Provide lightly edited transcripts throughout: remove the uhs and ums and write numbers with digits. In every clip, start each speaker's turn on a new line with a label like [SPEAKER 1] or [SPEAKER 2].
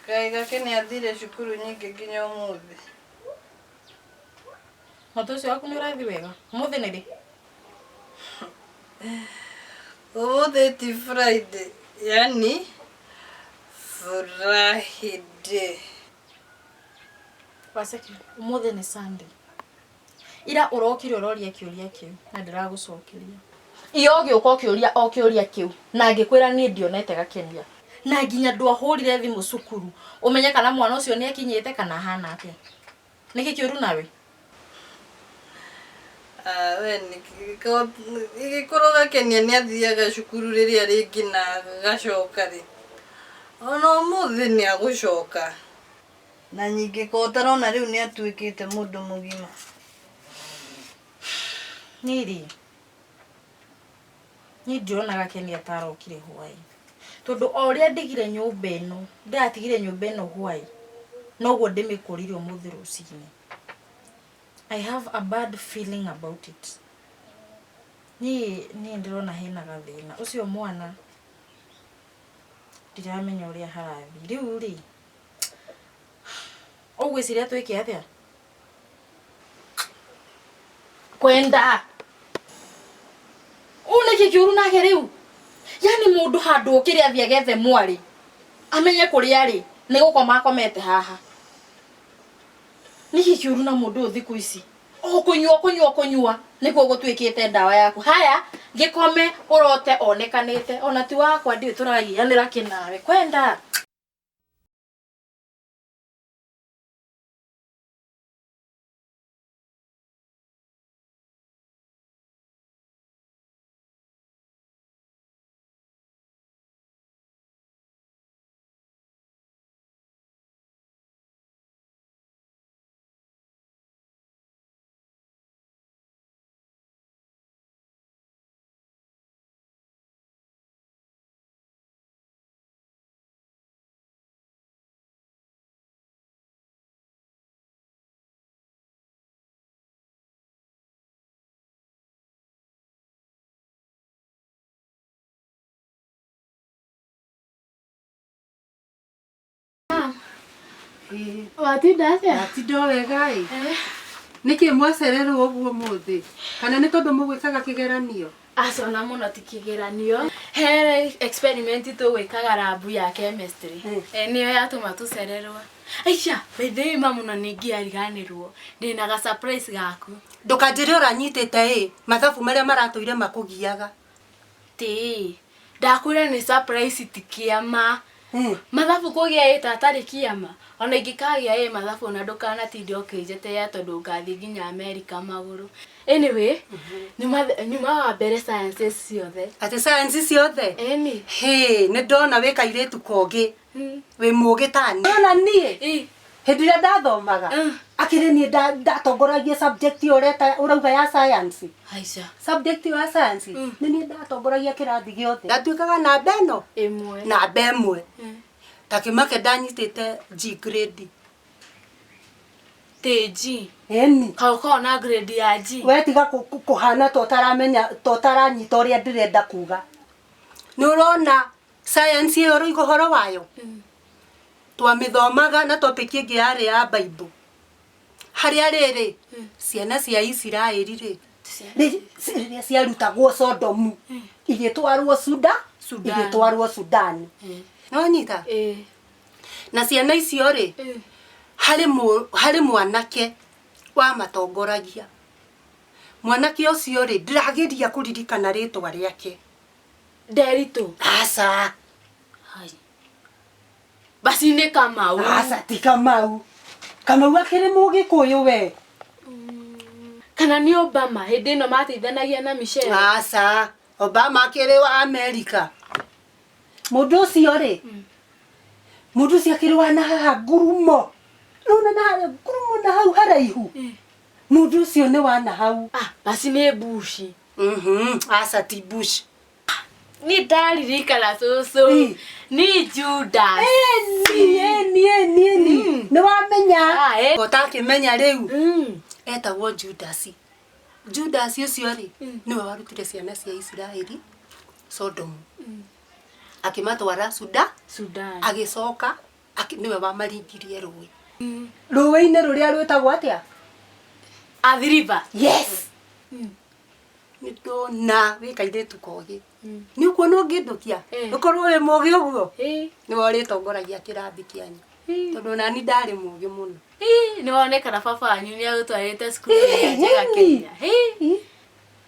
[SPEAKER 1] Kaĩ Gakeni athire cukuru nyingĩ nginya ũmũthĩ?
[SPEAKER 2] Mũtĩ ũcio waku nĩ ũrathiĩ wega? Ũmũthĩ nĩ rĩ?
[SPEAKER 1] Ũmũthĩ ti Friday, yani Furahiday.
[SPEAKER 2] Waceke, ũmũthĩ nĩ Sunday. Ira ũrokire ũroria kĩũria kĩu na ndĩragũcokeria. Ira ũgĩũka ũkĩũria o kĩũria kĩu na ngĩkwĩra niĩ ndionete Gakenia. Na nginya ndwahũrire thimũ cukuru ũmenye kana mwana ũcio nĩ akinyĩte kana ahana atĩa. Nĩkĩ kĩũru nawe?
[SPEAKER 1] Ah, we nĩkĩ Gakenia nĩ athiaga cukuru rĩrĩa rĩngĩ na agacoka rĩ, ona ũmũthĩ nĩ agũcoka. Na nyingĩ ko ũtarona rĩu nĩ atuĩkĩte mũndũ mũgima.
[SPEAKER 2] Niĩ rĩ, niĩ ndĩrona Gakenia ta arokire hwaĩ. Tondũ o ũrĩa ndigire nyũmba ĩno, ndĩratigire nyũmba ĩno hwaĩ, noguo ndĩmĩkorire ũmũthĩ rũcinĩ. I have a bad feeling about it. Niĩ niĩ ndĩrona hena gathĩna. Ũcio mwana ndiramenya ũrĩa harathiĩ. Rĩu rĩ, Ũgwĩciria twĩke atĩa? Kwenda. Ũũ nĩkĩ kĩũru nake rĩu? Yaani mũndũ handũ okĩre athiĩ agethe mwarĩ, amenye kũrĩa arĩ, nĩ gũkoma akomete haha. Nĩkĩ kĩũru na mũndũ ũyũ thikũ ici? O kũnyua kũnyua kũnyua nĩkuo gũtuĩkĩte ndawa yaku. Haya, gĩkome ũrote onekanĩte, ona ti wakwa ndiũĩ tũragianĩra kĩ nawe. Kwenda.
[SPEAKER 3] Watinda atĩa?
[SPEAKER 4] Watinda o wega ĩ. Nĩkĩ mwacererwo ũguo ũmũthĩ? Kana nĩ tondũ mũgwĩkaga kĩgeranio?
[SPEAKER 3] Aca ona mũno ti kĩgeranio. He experiment tũgwĩkaga rambu ya chemistry. Eh, nĩyo yatũma tũcererwo. Aisha, by the way mamu na nĩngĩariganĩrwo. Ndĩna ga surprise gaku.
[SPEAKER 4] Ndũkanjĩre ũranyitĩte ĩ, mathabu marĩa maratũire makũgiaga.
[SPEAKER 3] Tĩĩ, ndakwĩra nĩ surprise ti kĩama. Mathabu kũgĩa ĩ ta atarĩ kĩama? Ona ingĩkagĩa ĩ mathabu ona ndũkanatinde ũkĩnjeterera tondũ ngathiĩ nginya Amerika magũrũ. Anyway, nyuma nyuma wa mbere sciences ciothe.
[SPEAKER 4] Atĩ science ciothe?
[SPEAKER 3] Ĩni.
[SPEAKER 4] Hĩ, nĩ ndona wĩ kairĩtu kogĩ. Wĩ mũgĩ ta niĩ. Ona niĩ?
[SPEAKER 3] Ĩ.
[SPEAKER 4] Hĩndĩ ĩrĩa ndathomaga, akĩrĩ niĩ ndatongoragia subject ĩyo ũreta ũrauga ya science.
[SPEAKER 3] Haica.
[SPEAKER 4] Subject ĩyo ya science, nĩ niĩ ndatongoragia kĩrathi gĩothe. Ndatuĩkaga namba ĩno?
[SPEAKER 3] Ĩmwe.
[SPEAKER 4] Namba ĩmwe. Ta kĩmake ndanyitĩte G grade.
[SPEAKER 3] Tĩ G.
[SPEAKER 4] Ĩni.
[SPEAKER 3] Kaĩ ũkoragwo na grade ya G?
[SPEAKER 4] We tiga kũhana ta ũtaramenya, ta ũtaranyita ũrĩa ndĩrenda kuga. Nĩ ũrona science ĩyo ũroiga ũhoro wayo? Twamĩthomaga na topic ĩngĩ yarĩ ya Bible. Harĩa rĩrĩ, ciana cia Isiraeli rĩ, rĩrĩa ciarutagwo Sodomu, igĩtwarwo Suda,
[SPEAKER 3] Sudan.
[SPEAKER 4] igĩtwarwo Sudan. Nĩwanyita?
[SPEAKER 3] Ĩĩ.
[SPEAKER 4] Na ciana icio rĩ, harĩ harĩ mwanake wamatongoragia. Mwanake ũcio rĩ, ndĩrageria kũririkana rĩtwa rĩake.
[SPEAKER 3] Nderitũ.
[SPEAKER 4] Aca.
[SPEAKER 3] Hai. Basi nĩ Kamau.
[SPEAKER 4] Aca ti Kamau. Kamau akĩrĩ mũgĩkũyũ we.
[SPEAKER 3] Kana nĩ Obama hĩndĩ ĩno mateithanagia na Michelle.
[SPEAKER 4] Aca. Obama akĩrĩ wa Amerika. Mũndũ ũcio rĩ, mũndũ ũcio akĩrĩ wa na haha ngurumo. Nĩwona na harĩa ngurumo na hau haraihu. Mũndũ ũcio nĩ wa na hau.
[SPEAKER 3] Ah, basi nĩ Bush.
[SPEAKER 4] Mhm, aca ti Bush.
[SPEAKER 3] Niĩ ndaririkana cũcũ. Nĩ Judas.
[SPEAKER 4] Ĩni, ĩni, ĩni, ĩni. Nĩ wamenya.
[SPEAKER 3] Ah, eh.
[SPEAKER 4] Ũtakĩmenya rĩu. Etagwo Judas. Judas ũcio rĩ, nĩwe warutire ciana cia Isiraeli Sodomu. Akĩmatwara Suda,
[SPEAKER 3] Sudan.
[SPEAKER 4] agĩcoka Nĩwe wamaringirie rũĩ. Rũĩ-inĩ rũrĩa rwĩtagwo atĩa?
[SPEAKER 3] Athi River.
[SPEAKER 4] Yes. Nĩ ndona wĩ kairĩtu kogĩ. Nĩ ũkuona ũngĩndũkia? Ũkorwo wĩ mũgĩ ũguo? Nĩwe ũrĩtongoragia kĩrathi kĩanyu. Tondũ nani ndarĩ mũgĩ mũno.
[SPEAKER 3] Nĩ wonekana baba wanyu nĩ agũtwarĩte cukuru ĩrĩa njega Kenya.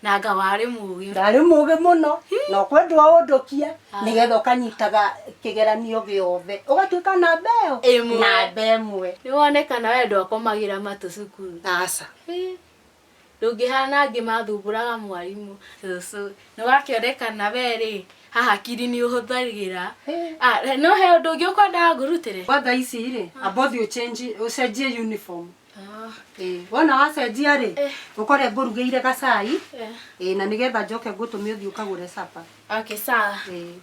[SPEAKER 3] Na anga warĩ mũgĩ.
[SPEAKER 4] Ndarĩ mũgĩ mũno na ũkwendwo ũndũkie nĩgetha ũkanyitaga kĩgeranio gĩothe ũgatuĩka namba ĩyo
[SPEAKER 3] Ĩmwe.
[SPEAKER 4] Namba ĩmwe.
[SPEAKER 3] Nĩ wonekana we ndwakomagĩra matũ cukuru.
[SPEAKER 4] Aca.
[SPEAKER 3] Ndũngĩhana angĩ mathumbũraga mwarimũ. Cũcũ, nĩ wakĩonekana we rĩ, haha kiri nĩ ũhũthagĩra. Ah, no he ũndũ ũngĩ ũkwendaga ngũrutĩre?
[SPEAKER 4] Kwa thaa ici rĩ, amba ũthiĩ ũchange ũcenjie uniform. Ĩĩ, wona wacenjia rĩ, ũkore ngũrugĩire gacai. Ĩĩ, na nĩgetha njoke ngũtũme ũthiĩ ũkagũre capa.
[SPEAKER 3] Okay, sawa.
[SPEAKER 4] Ĩĩ.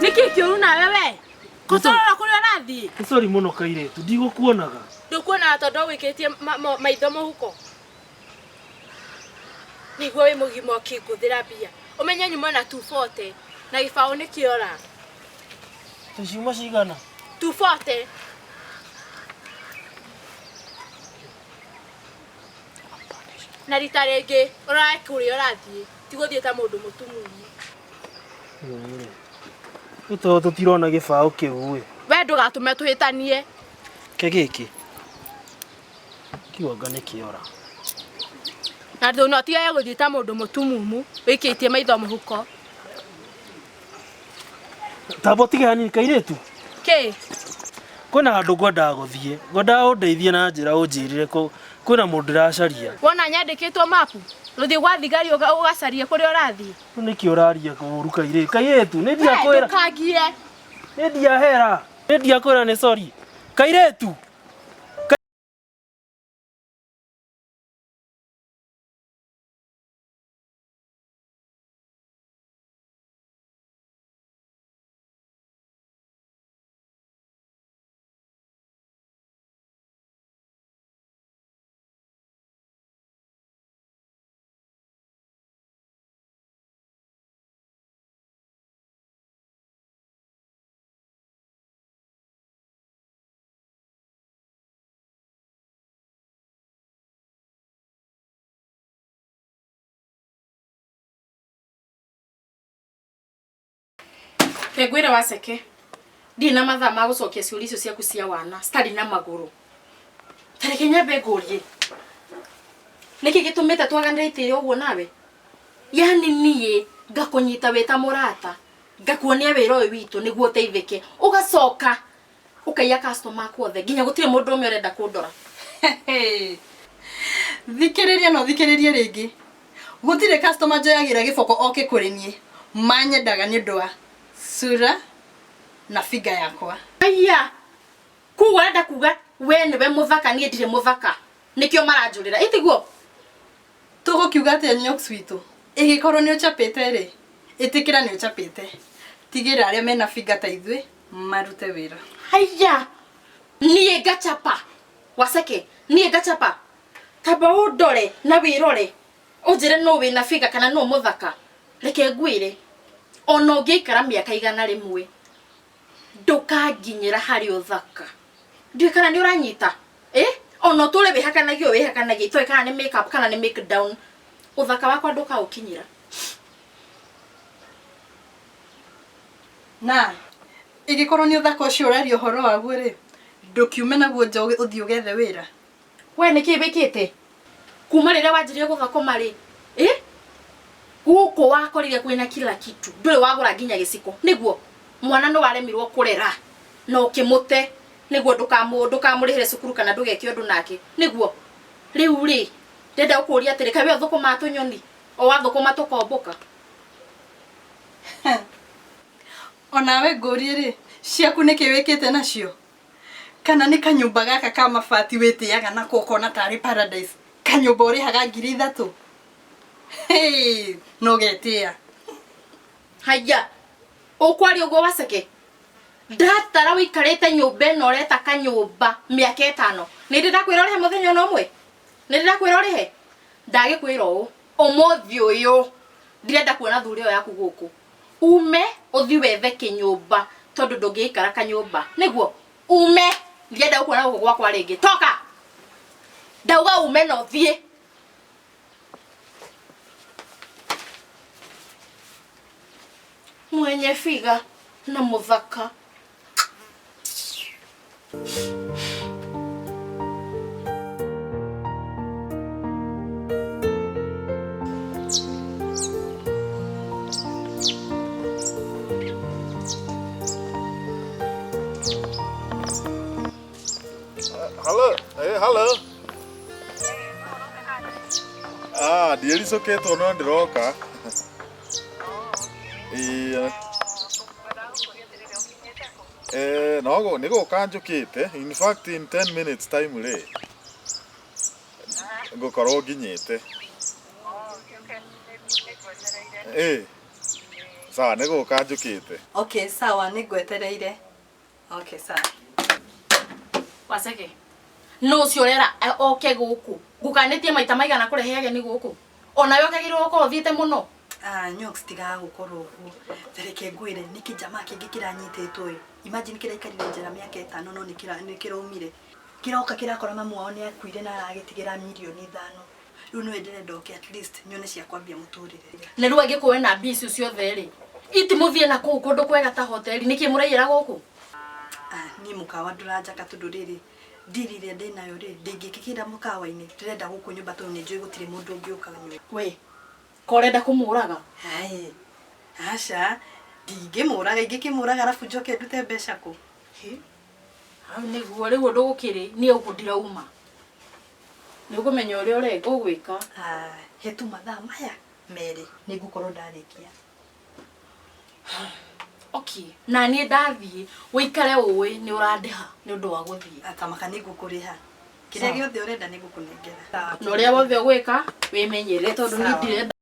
[SPEAKER 3] Nĩkĩ kĩũru nawe we? Kũtũrora kũrĩa ũrathiĩ?
[SPEAKER 5] Nĩ sorry mũno kairĩtu, ndigũkuonaga.
[SPEAKER 3] Ndũkuonaga tondũ wĩkĩtie maitho mũhuko. Nĩguo wĩ mũgima ũkĩngũthĩra mbia. Ũmenye nyuma na 240 na gĩbaũ nĩ kĩora.
[SPEAKER 5] Tũciuma cigana?
[SPEAKER 3] 240. Na rita rĩngĩ ũrore kũrĩa ũrathiĩ, ti gũthiĩ ta mũndũ mũtumumu.
[SPEAKER 5] Rĩu tondũ tũtirona gĩbaũ kĩu ĩ.
[SPEAKER 3] We ndũgatũme tũhĩtanie.
[SPEAKER 5] Ke gĩkĩ? Kĩu anga nĩ kĩora.
[SPEAKER 3] Na ndũ no tigage gũthiĩ ta mũndũ mũtumumu wĩkĩtie maitho mũhuko.
[SPEAKER 5] Tamba ũtige hanini kairĩtu.
[SPEAKER 3] Kĩ?
[SPEAKER 5] Kwĩna handũ ngwendaga gũthiĩ. Ngwendaga ũndeithie na njĩra ũnjĩrĩre kwĩna mũndũ ndĩracaria.
[SPEAKER 3] Wona nyandĩkĩtwo mapu? Rũthiĩ gwa thigari ũgacarie kũrĩa ũrathiĩ.
[SPEAKER 5] Rĩu nĩkĩ ũraria ũru kairĩtu? Kairĩtu, nĩ ndiakwĩra.
[SPEAKER 3] Ndũkangie.
[SPEAKER 5] Nĩ ndiahera. Nĩ ndiakwĩra nĩ sorry. Kairĩtu.
[SPEAKER 2] Ngwire waceke ndirĩ na mathaa ma gũcokia ciũria icio ciaku cia wana citarĩ na magũrũ. Ta reke nyambe ngũrie, nĩkĩ gĩtũmĩte twaganĩre itĩrĩ ũguo nawe? Yani niĩ ngakũnyita wĩ ta mũrata, ngakuonia wĩra ũyũ witũ nĩguo ũteithĩke, ũgacoka ũkaiya customer aku othe nginya gũtirĩ mũndũ ũmwe ũrenda kũndora.
[SPEAKER 1] Thikĩrĩria na ũthikĩrĩrie rĩngĩ. Gũtirĩ customer njoyagĩra gĩboko oke kũrĩ niĩ. Manyendaga nĩ ũndũ wa sura na figa yakwa.
[SPEAKER 2] Aya, koguo ũrenda kuga we nĩwe mũthaka niĩ ndirĩ mũthaka, nĩkĩo maranjũrĩra, ĩ tiguo?
[SPEAKER 1] Tũgũkiuga atĩa Nyox witũ? Ĩgĩkorwo nĩ ũchapĩte rĩ, ĩtĩkĩra nĩ ũchapĩte. Tigĩra arĩa mena figa ta ithuĩ marute wĩra.
[SPEAKER 2] Haiya, niĩ ngachapa waceke, niĩ ngachapa. Tamba ũndore na wĩrore ũnjĩre nũ wĩna figa kana nũ mũthaka. Reke ngwĩre, ona ũngĩikara mĩaka 100 ndũkanginyĩra harĩ ũthaka. Ndiũĩ kana nĩ ũranyita? Ona ũtũre wĩhakanagia ũũ wĩhakanagia, itoĩ kana nĩ make up kana nĩ make down, ũthaka wakwa ndũkaũkinyĩra.
[SPEAKER 1] Na ĩgĩkorwo nĩ ũthaka ũcio ũraria ũhoro waguo rĩ, ndũkiume naguo nja ũthiĩ ũgethe wĩra.
[SPEAKER 2] We nĩkĩ wĩkĩte? Kuma rĩrĩa wanjirie gũthakũma rĩ, Gũkũ wakorire kwĩna kila kitu, ndũrĩ wagũra nginya gĩciko. Nĩguo mwana nĩ waremirwo kũrera na ũkĩmũte nĩguo ndũkamũrĩhĩre cukuru kana ndũgeke ũndũ nake. Nĩguo rĩu rĩ, ndĩrenda gũkũria atĩrĩ, kaĩ we ũthũkũmaga tũnyoni o wathũkũma tũkombũka?
[SPEAKER 1] Onawe ngũrie rĩ, ciaku nĩkĩ wĩkĩte nacio? Kana nĩ kanyũmba gaka ka mabati wĩtĩaga nako ũkona tarĩ paradise, kanyũmba ũrĩhaga 3,000? Hey, no ũgetĩa.
[SPEAKER 2] Haya, ũkwaria ũguo waceke. Ndatara ũikarĩte nyũmba ĩno ũreta kanyũmba mĩaka 5. Nĩ ndĩ ndakwĩra ũrĩhe mũthenya ona ũmwe? Nĩ ndĩ ndakwĩra ũrĩhe? Ndagĩkwĩra ũũ, ũmũthĩ ũyũ ndirenda kuona thuri ĩyo yaku gũkũ. Ume ũthiĩ wethe kĩnyũmba tondũ ndũngĩikara kanyũmba. Nĩguo ume, ndirenda gũkuona gũkũ gwakwa rĩngĩ. Toka! Ndauga ume na ũthiĩ. Mwenye figa na muthaka.
[SPEAKER 6] Hello, eh, hello. Ah, ndiĩricũkĩtwo no ndĩroka. Ĩĩ. Eh, no nĩ gũka njũkĩte. In fact, in 10 minutes time rĩ, ngũkorwo nginyĩte. Ĩĩ. Sawa, nĩ gũka njũkĩte.
[SPEAKER 1] Okay, sawa, nĩ ngwetereire. Okay, sawa.
[SPEAKER 2] Waceke. No ũcio ũrera oke gũkũ. Ngũkanĩtie maita maigana kũrehe ageni gũkũ. Onawe ũkagĩrĩrwo gũkorwo ũthiĩte mũno.
[SPEAKER 1] Ah, Nyox, tigaga gũkorwo ũguo. Tareke ngwĩre, nĩkĩ jamaa kĩngĩ kĩranyitĩtwo ĩ. Imagine kĩraikarire njera mĩaka 5 no nĩ kĩraumire. Kĩroka kĩrakora mamu wao nĩ akuire na aragĩtigĩra mirioni 5. Rĩu no ndĩrenda oke at least nyone cia kwambia mũtũrĩre.
[SPEAKER 2] Na rĩu angĩkorwo wĩna mbia icio ciothe rĩ, itimũthiĩ na kũu kũndũ kwega ta hoteli, nĩkĩ mũraiyĩra gũkũ?
[SPEAKER 1] Ah, niĩ mũkawa ndũranjaka tondũ rĩrĩ ndiri ĩrĩa ndĩnayo rĩ, ndingĩkĩkĩra mũkawa-inĩ. Ndĩrenda gũkũ nyũmba tondũ nĩ njũĩ gũtirĩ mũndũ ũngĩũka nyũmba.
[SPEAKER 2] We, ko ũrenda kũmũraga?
[SPEAKER 1] Ai, aca, ndingĩmũraga, ingĩkĩmũraga arabu njoke ndute mbeca kũ?
[SPEAKER 2] Hau nĩguo rĩu ũndũ gũkĩrĩ, niĩ gũkũ ndirauma. Nĩ ũkũmenya ũrĩa ũgwĩka.
[SPEAKER 1] Ah, he tu mathaa maya merĩ nĩ ngũkorwo ndarĩkia.
[SPEAKER 2] Okay, na niĩ ndathiĩ, ũikare ũĩ nĩ ũrandĩha nĩ ũndũ wa gũthiĩ.
[SPEAKER 1] Atamaka nĩ ngũkũrĩha. Kĩrĩa gĩothe ũrenda nĩ ngũkũnengera.
[SPEAKER 2] Na ũrĩa wothe ũgwĩka, wĩmenyerere tondũ niĩ
[SPEAKER 1] Sawa.
[SPEAKER 2] ndirenda.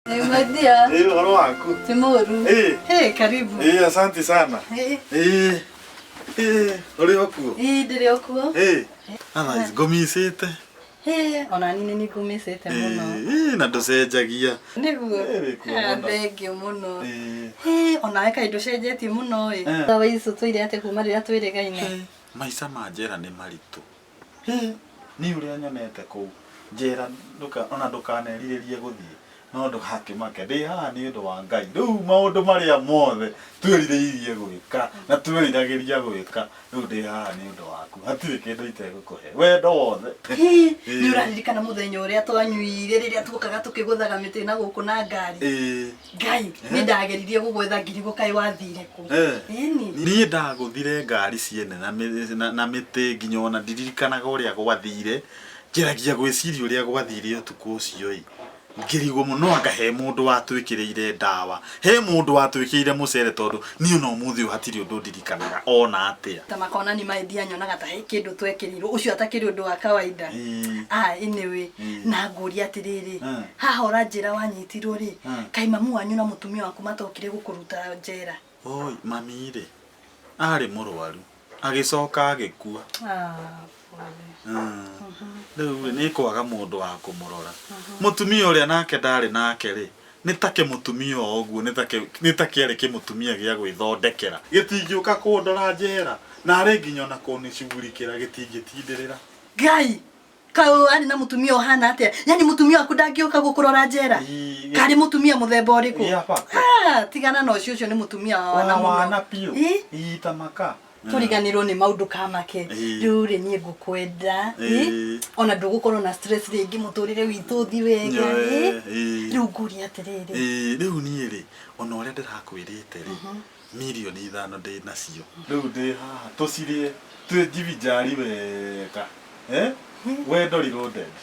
[SPEAKER 1] Hey, my dear.
[SPEAKER 6] Ĩĩ, ũhoro waku?
[SPEAKER 1] Ti mũru.
[SPEAKER 6] Ĩĩ.
[SPEAKER 1] Hey, karibu.
[SPEAKER 6] Ĩĩ, asante sana.
[SPEAKER 1] Ĩĩ.
[SPEAKER 6] Ĩĩ. Ĩĩ, ũrĩ o kuo?
[SPEAKER 1] Ĩĩ, ndĩrĩ o kuo.
[SPEAKER 6] Ĩĩ. Otherwise, ngũmicĩte.
[SPEAKER 1] Hey, ona niĩ nĩ ngũmicĩte mũno.
[SPEAKER 6] Ĩĩ, na ndũcenjagia.
[SPEAKER 1] Nĩguo.
[SPEAKER 6] Ĩĩ, wĩ kuo
[SPEAKER 1] Ah,
[SPEAKER 6] mũno.
[SPEAKER 1] thengiũ mũno.
[SPEAKER 6] Ĩĩ.
[SPEAKER 1] Hey, onawe kaĩ ndũcenjetie mũno ĩ.
[SPEAKER 6] Eh.
[SPEAKER 1] Ndawa icio tũire atĩa kuma rĩrĩa twĩrĩgaine?
[SPEAKER 6] Maica ma njera nĩ maritũ. Niĩ ũrĩa nyonete kũu njera ona ndũkanerirĩrie gũthiĩ no ndũgakĩmake ndĩ haha nĩ ũndũ wa Ngai. Rĩu maũndũ marĩa mothe twĩrirĩirie gwĩka na twĩriragĩria gwĩka rĩu ndĩ haha nĩ ũndũ waku. Hatirĩ kĩndũ itegũkũhe. Wendo wothe.
[SPEAKER 1] Nĩ ũraririkana mũthenya ũrĩa twanyuire rĩrĩa tuokaga tũkĩgũthaga mĩtĩ na gũkũ na ngari? Ngai, nĩ ndageririe gũgwetha ngirigwo kaĩ wathire kũ? Ĩni.
[SPEAKER 6] Niĩ ndagũthire ngari ciene na mĩtĩ nginya ona ndiririkanaga ũrĩa gwathire. Ngeragia gwĩciria ũrĩa gwathire ũtukũ ũcio ĩ. Ngĩrigwo mũno anga he mũndũ watwĩkĩrĩire ndawa. He mũndũ watwĩkĩrĩire mũcere tondũ niĩ ona ũmũthĩ ũyũ hatirĩ ũndũ ndirikanaga ona atĩa.
[SPEAKER 1] Ta makona ni maendia nyonaga ta he kĩndũ twekĩrĩirwo ũcio atakĩrĩ ũndũ wa kawaida. Ah, anyway, na ngũria atĩrĩrĩ, haha ũranjĩra wanyitirwo rĩ, kaĩ mamu wanyu na mũtumia waku matokire gũkũruta njera?
[SPEAKER 6] Oi, mami rĩ, arĩ mũrwaru, agĩcoka agĩkua.
[SPEAKER 1] Ah, pole.
[SPEAKER 6] Rĩu rĩ, nĩ kwaga mũndũ wa kũmũrora. Mũtumia ũrĩa nake ndarĩ nake rĩ, nĩ ta kĩmũtumia o ũguo, nĩ ta kĩarĩ kĩmũtumia gĩa gwĩthondekera. Gĩtingĩũka kũndora njera, na arĩ nginya ona kũnicugurikĩra gĩtingĩtindĩrĩra.
[SPEAKER 1] Ngai, kau arĩ na mũtumia ũhana atĩa? Yaani mũtumia waku ndangĩũka gũkũrora njera? Karĩ mũtumia mũthemba ũrĩkũ?
[SPEAKER 6] Gĩa bata.
[SPEAKER 1] Ah, tigana na ũcio, ũcio nĩ mũtumia wa wana
[SPEAKER 6] Wa
[SPEAKER 1] mũno.
[SPEAKER 6] wana biũ.
[SPEAKER 1] Ĩ?
[SPEAKER 6] Ĩ, ta maka.
[SPEAKER 1] Tũriganĩrwo nĩ maũndũ kamake.
[SPEAKER 6] Ĩĩ.
[SPEAKER 1] Rĩu rĩ niĩ ngũkwenda.
[SPEAKER 6] Ĩĩ.
[SPEAKER 1] Ĩ? Ona ndũgũkorwo na stress rĩngĩ mũtũrĩre witũ ũthi wega.
[SPEAKER 6] Nyoe,
[SPEAKER 1] Ĩ?
[SPEAKER 6] ĩĩ.
[SPEAKER 1] Rĩu ngũria atĩrĩrĩ.
[SPEAKER 6] Ĩĩ, rĩu niĩ rĩ ona ũrĩa ndĩrakwĩrĩte rĩ 5 mirioni ndĩ nacio rĩu ndĩ haha tũcirĩe twĩnjivinjari wega. Eh? Wendo reloaded.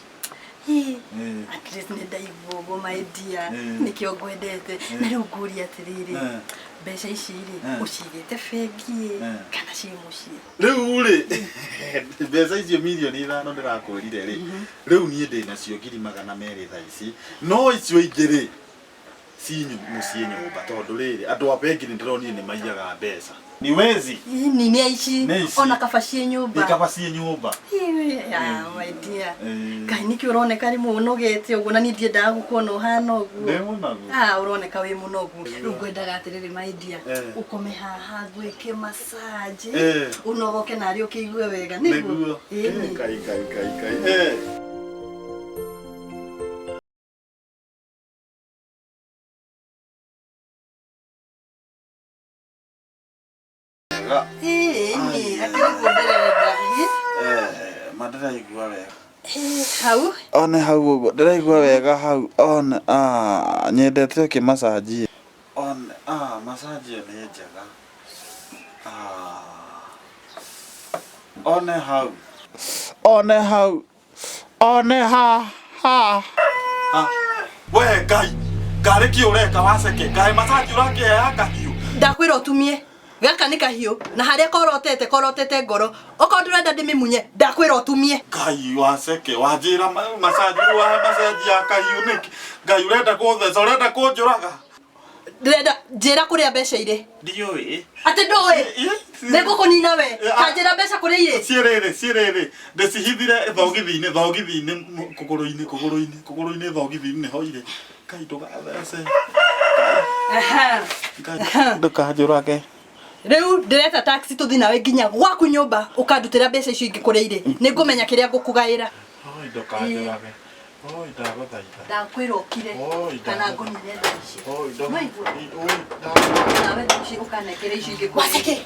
[SPEAKER 1] Ĩ.
[SPEAKER 6] Ĩĩ.
[SPEAKER 1] At least nĩ ndaigua ũguo my dear.
[SPEAKER 6] Ĩĩ.
[SPEAKER 1] Nĩkĩo ngwendete. Na rĩu ngũria atĩrĩrĩ.
[SPEAKER 6] Eh.
[SPEAKER 1] Mbeca ici rĩ
[SPEAKER 6] Eh.
[SPEAKER 1] ũcigĩte bengi ĩ
[SPEAKER 6] Eh.
[SPEAKER 1] kana ciĩ mũciĩ?
[SPEAKER 6] Rĩu rĩ mbeca icio 5 mirioni ndĩrakwĩrire rĩ rĩu niĩ ndĩ nacio 200,000 thaa ici no icio ingĩ rĩ ci mũciĩ nyũmba tondũ rĩrĩ andũ a bengi nĩ ndĩronire nĩ maiyaga mbeca ni wezi.
[SPEAKER 1] Ini nĩ aici.
[SPEAKER 6] Nĩ aici.
[SPEAKER 1] Ona kaba ciĩ nyũmba.
[SPEAKER 6] Nĩ kaba ciĩ nyũmba.
[SPEAKER 1] Ya, my dear.
[SPEAKER 6] Ĩĩ.
[SPEAKER 1] Ngai nĩkĩ ũroneka rĩmwe ũnogete ũguo na niĩ ndiendaga gũkuona ũhana ũguo.
[SPEAKER 6] Ndĩ mũnogu?
[SPEAKER 1] Ah, ũroneka wĩ mũnogu. Rĩu ngwendaga atĩrĩrĩ my dear,
[SPEAKER 6] Eh.
[SPEAKER 1] ũkome haha ngwĩke massage,
[SPEAKER 6] Eh.
[SPEAKER 1] ũnogoke narĩ ũkĩigue wega nĩguo.
[SPEAKER 6] Nĩguo.
[SPEAKER 1] Ĩni.
[SPEAKER 6] Eh, Ngai Ngai Ngai Ngai. Eh. Wega.
[SPEAKER 1] Ĩni, akĩrĩ ũguo ndĩrenda. Ĩ?
[SPEAKER 6] Eh, ma ndĩraigua wega.
[SPEAKER 1] Ĩ, hau.
[SPEAKER 6] One hau ũguo ndĩraigua wega hau one ah, nyendete ũkĩmacanjie one ah, massage ĩyo nĩ njega ah. One hau one hau one ha ha ha. We Ngai ngarĩ kĩ ũreka waceke ngai massage ũrakĩheaga kahiũ.
[SPEAKER 1] Ndakwĩra ũtumie. Gaka nĩ kahiũ na harĩa korotete korotete ngoro. Okorwo ndũrenda ndĩmĩmunye, ndakwĩra ũtumie.
[SPEAKER 6] Ngai waceke wanjĩra massage wa massage ya kahiũ nĩkĩ Ngai ũrenda kũtheca ũrenda kũnjũraga.
[SPEAKER 1] Ndĩrenda njĩra kũrĩa mbeca irĩ.
[SPEAKER 6] Ndiũĩ.
[SPEAKER 1] Atĩ ndũĩ? Nĩ ngũkũnina we. Kanjĩra mbeca kũrĩa irĩ.
[SPEAKER 6] Ciĩrĩrĩ ciĩrĩrĩ ndĩcihithire thogithi-inĩ thogithi-inĩ kũgũrũ-inĩ kũgũrũ-inĩ kũgũrũ-inĩ thogithi-inĩ nĩho irĩ. Ngai ndũgathece.
[SPEAKER 1] Aha.
[SPEAKER 6] Ngai ndũkanjũrage.
[SPEAKER 1] Rĩu ndĩreta taxi tũthiĩ nawe nginya gwaku nyũmba ũkandutĩra mbeca icio ingĩ kũrĩa irĩ. Nĩ ngũmenya kĩrĩa ngũkũgaĩra.
[SPEAKER 6] Oi ndũkanjũrage. Oi ndagũthaitha.
[SPEAKER 1] Ndakwĩra ũkire
[SPEAKER 6] Oi,
[SPEAKER 1] kana
[SPEAKER 6] ndagũthaitha.
[SPEAKER 1] ngũnine thaa ici.
[SPEAKER 6] Oi
[SPEAKER 1] Nĩwaigua?
[SPEAKER 6] Oi ndagũthaitha.
[SPEAKER 1] Nawe thaa ici ũkanengera icio ingĩ kũrĩa irĩ.
[SPEAKER 2] Waceke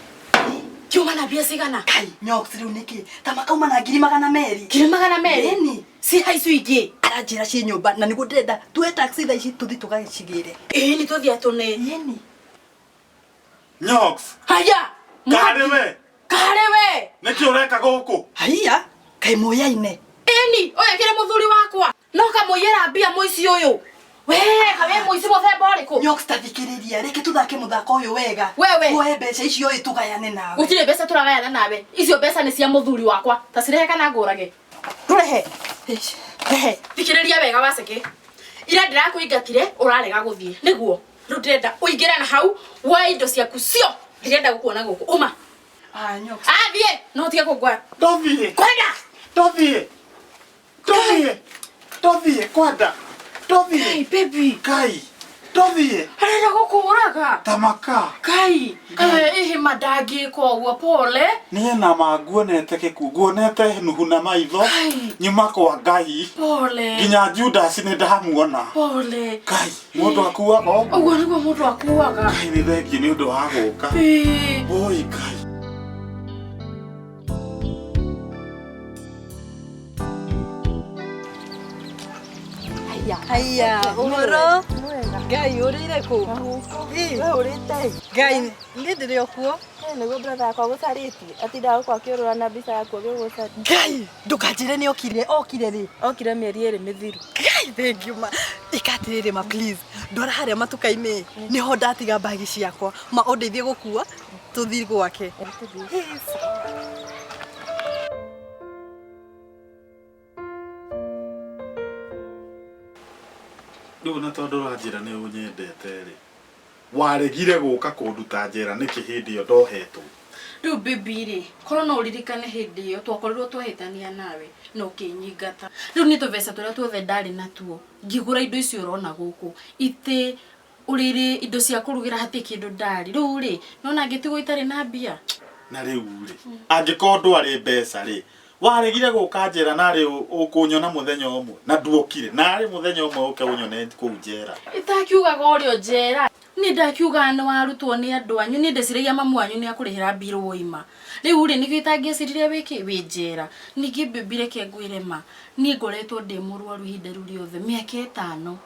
[SPEAKER 2] kiuma na mbia cigana?
[SPEAKER 1] Kai, nyox rĩu nĩkĩ? Ta makauma na 200,000.
[SPEAKER 2] 200,000?
[SPEAKER 1] Ĩni.
[SPEAKER 2] Ciha icio ingĩ?
[SPEAKER 1] Aranjĩra ciĩ nyũmba na nĩguo ndĩrenda tuoe taxi thaa ici tũthiĩ tũgacigĩre.
[SPEAKER 2] Ĩĩ nĩ tũthiĩ atũne.
[SPEAKER 1] Ĩni.
[SPEAKER 6] Nyox.
[SPEAKER 2] Haya.
[SPEAKER 6] Karĩ we.
[SPEAKER 2] Karĩ we.
[SPEAKER 6] Nĩkĩ ũreka gũkũ?
[SPEAKER 1] Haiya, kaĩ mũyaine.
[SPEAKER 2] Ĩni, ũyũ kĩrĩ mũthuri wakwa. No kamũiyĩra mbia mũici ũyũ. We, kawe mũici mũthemba ũrĩkũ?
[SPEAKER 1] Nyox ta thikĩrĩria, reke tũthake mũthako ũyũ wega.
[SPEAKER 2] Wewe.
[SPEAKER 1] Tuoe mbeca icio ĩ tũgayane nawe.
[SPEAKER 2] Gũtirĩ mbeca tũragayana nawe. Icio mbeca nĩ cia mũthuri wakwa. Ta cirehe kana ngũrage. Rũrehe. Rehe. Thikĩrĩria wega waceke. Ira ndĩrakũingatire ũrarega gũthiĩ. Nĩguo. Rĩu ndĩrenda ũingĩre na hau woe indo ciaku cio. Ndirenda gũkuona gũkũ. Uma.
[SPEAKER 1] Ah, Nyox.
[SPEAKER 2] Athiĩ. No ũtige kũngwara.
[SPEAKER 6] Ndothiĩ.
[SPEAKER 2] Kwenda.
[SPEAKER 6] Ndothiĩ. Ndothiĩ. Ndothiĩ kwenda. Ndothiĩ.
[SPEAKER 2] Kai baby.
[SPEAKER 6] Kai. Ndothiĩ.
[SPEAKER 2] Arenda gũkũraga.
[SPEAKER 6] Tamaka.
[SPEAKER 2] Kai. Kai ĩhĩ mandangĩka ũguo pole.
[SPEAKER 6] Niĩ na ma nguonete gĩkuũ nguonete Nuhu na maitho
[SPEAKER 2] Kai.
[SPEAKER 6] nyuma kwa Ngai
[SPEAKER 2] Pole.
[SPEAKER 6] nginya Judas nĩ ndamuona.
[SPEAKER 2] Pole.
[SPEAKER 6] Kai mũndũ akuaga ũguo.
[SPEAKER 2] Ũguo nĩguo mũndũ akuaga.
[SPEAKER 6] Ngai nĩ thengiũ nĩ ũndũ wa gũka.
[SPEAKER 2] Ĩĩ.
[SPEAKER 6] Oi Ngai.
[SPEAKER 1] Haiya, ũhoro? Ngai ũrĩire kũ? Ĩ.
[SPEAKER 7] We ũrĩte?
[SPEAKER 1] Ngai, niĩ ndĩrĩ o kuo.
[SPEAKER 7] Nĩguo brother yakwa gũcarĩtie atindaga gũkũ akĩũrũra na mbica yaku agĩgũcaria.
[SPEAKER 1] Ngai, ndũkanjĩre nĩ okire, okire rĩ?
[SPEAKER 7] Okire mĩeri 2 mĩthiru.
[SPEAKER 1] Ngai, thank you ma. Ĩka atĩrĩrĩ ma please. Ndwara harĩa matuka-inĩ. Nĩho ndatiga mbagi ciakwa. Ma ũndeithie gũkua tũthiĩ gwake.
[SPEAKER 6] Rĩu na tondũ ũranjĩra nĩ ũnyendete rĩ waregire gũka kũnduta njera nĩkĩ hĩndĩ ĩyo ndohetwo?
[SPEAKER 2] Rĩu baby rĩ, korwo no ũririkane hĩndĩ ĩyo twakorirwo twahĩtania nawe na ũkĩnyingata. Rĩu nĩ tũbeca tũrĩa tuothe ndarĩ natuo ngĩgũra indo icio ũrona gũkũ. Itĩ, ũrĩrĩ, indo cia kũrugĩra hatirĩ kĩndũ ndarĩ. Rĩu rĩ, nona ngĩtigwo itarĩ na mbia.
[SPEAKER 6] Na rĩu rĩ angĩkorwo ndwarĩ mbeca rĩ waregire gũka njera narĩ ũkũnyona mũthenya ũmwe na nduokire narĩ mũthenya ũmwe ũke ũnyone kũu njera.
[SPEAKER 2] Itakiugaga ũrĩ o njera. Niĩ ndakiugaga nĩ warutwo nĩ andũ anyu, niĩ ndeciragia mamu wanyu nĩ akũrĩhĩra mbirũ woima. Rĩu rĩ nĩkĩo itangĩecirire wĩkĩ wĩ njera. Ningĩ baby reke ngwĩre ma, niĩ ngoretwo ndĩ mũrwaru ihinda rĩu rĩothe mĩaka ĩtano.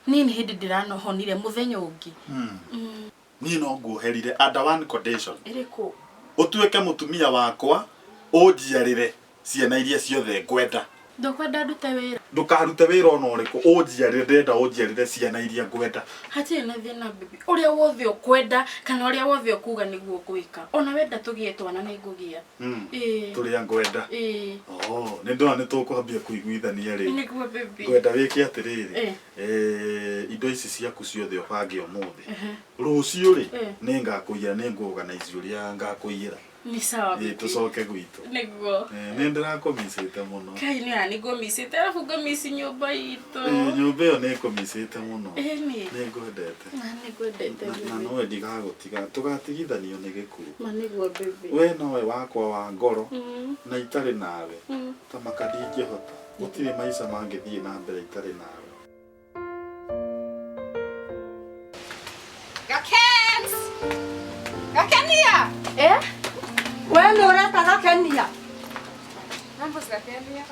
[SPEAKER 2] Niĩ nĩ hĩndĩ ndĩrahonire mũthenya ũngĩ.
[SPEAKER 6] Niĩ no nguoherire under one condition.
[SPEAKER 2] Ĩrĩkũ?
[SPEAKER 6] Ũtuĩke mũtumia wakwa, ũnjiarĩre ciana iria ciothe ngwenda.
[SPEAKER 3] Ndũkwenda ndute wĩra?
[SPEAKER 6] Ndũkarute wĩra ona ũrĩkũ, ũnjiarĩre, ndĩrenda ũnjiarĩre ciana iria ngwenda.
[SPEAKER 2] Hatirĩ na thĩna baby, ũrĩa wothe ũkwenda kana ũrĩa wothe ũkuga nĩguo ngwĩka. Ona wenda tũgĩe twana nĩ ngũgĩa. Ĩĩ.
[SPEAKER 6] Tũrĩa ngwenda.
[SPEAKER 2] Ĩĩ.
[SPEAKER 6] Oh, nĩ ndona nĩ tũkwambia kũiguithania rĩu.
[SPEAKER 2] Nĩguo baby.
[SPEAKER 6] Ngwenda wĩke atĩrĩrĩ,
[SPEAKER 2] Ĩĩ.
[SPEAKER 6] Indo ici ciaku ciothe ũbange ũmũthĩ. Rũciũ rĩ, nĩ ngakũiyĩra, nĩ ngũ organize ũrĩa ngakũiyĩra.
[SPEAKER 2] Nĩ sawa
[SPEAKER 6] Ĩĩ,
[SPEAKER 2] baby.
[SPEAKER 6] tũcoke gwitũ.
[SPEAKER 2] Nĩguo.
[SPEAKER 6] Nĩ ndĩrakũmicĩte mũno.
[SPEAKER 2] Kai nĩ ona nĩ ngũmicĩte, arabu ngũmici nyũmba itũ.
[SPEAKER 6] Ĩĩ, nyũmba ĩyo nĩ ĩkũmicĩte mũno.
[SPEAKER 2] Ĩni.
[SPEAKER 6] Nĩ ngwendete.
[SPEAKER 2] Na nĩ ngwendete
[SPEAKER 6] Na
[SPEAKER 2] baby.
[SPEAKER 6] nowe ndigagũtiga, tũgatigithanio nĩ gĩkuũ.
[SPEAKER 2] Ma nĩguo baby.
[SPEAKER 6] We nowe wakwa wa ngoro, na itarĩ nawe, ta maka ndingĩhota. Gũtirĩ maica mangĩthiĩ na mbere itarĩ nawe.
[SPEAKER 7] Gakens! Gakenia!
[SPEAKER 3] Eh?
[SPEAKER 4] We nĩ ũreta Gakenia?
[SPEAKER 7] Mambo Gakenia.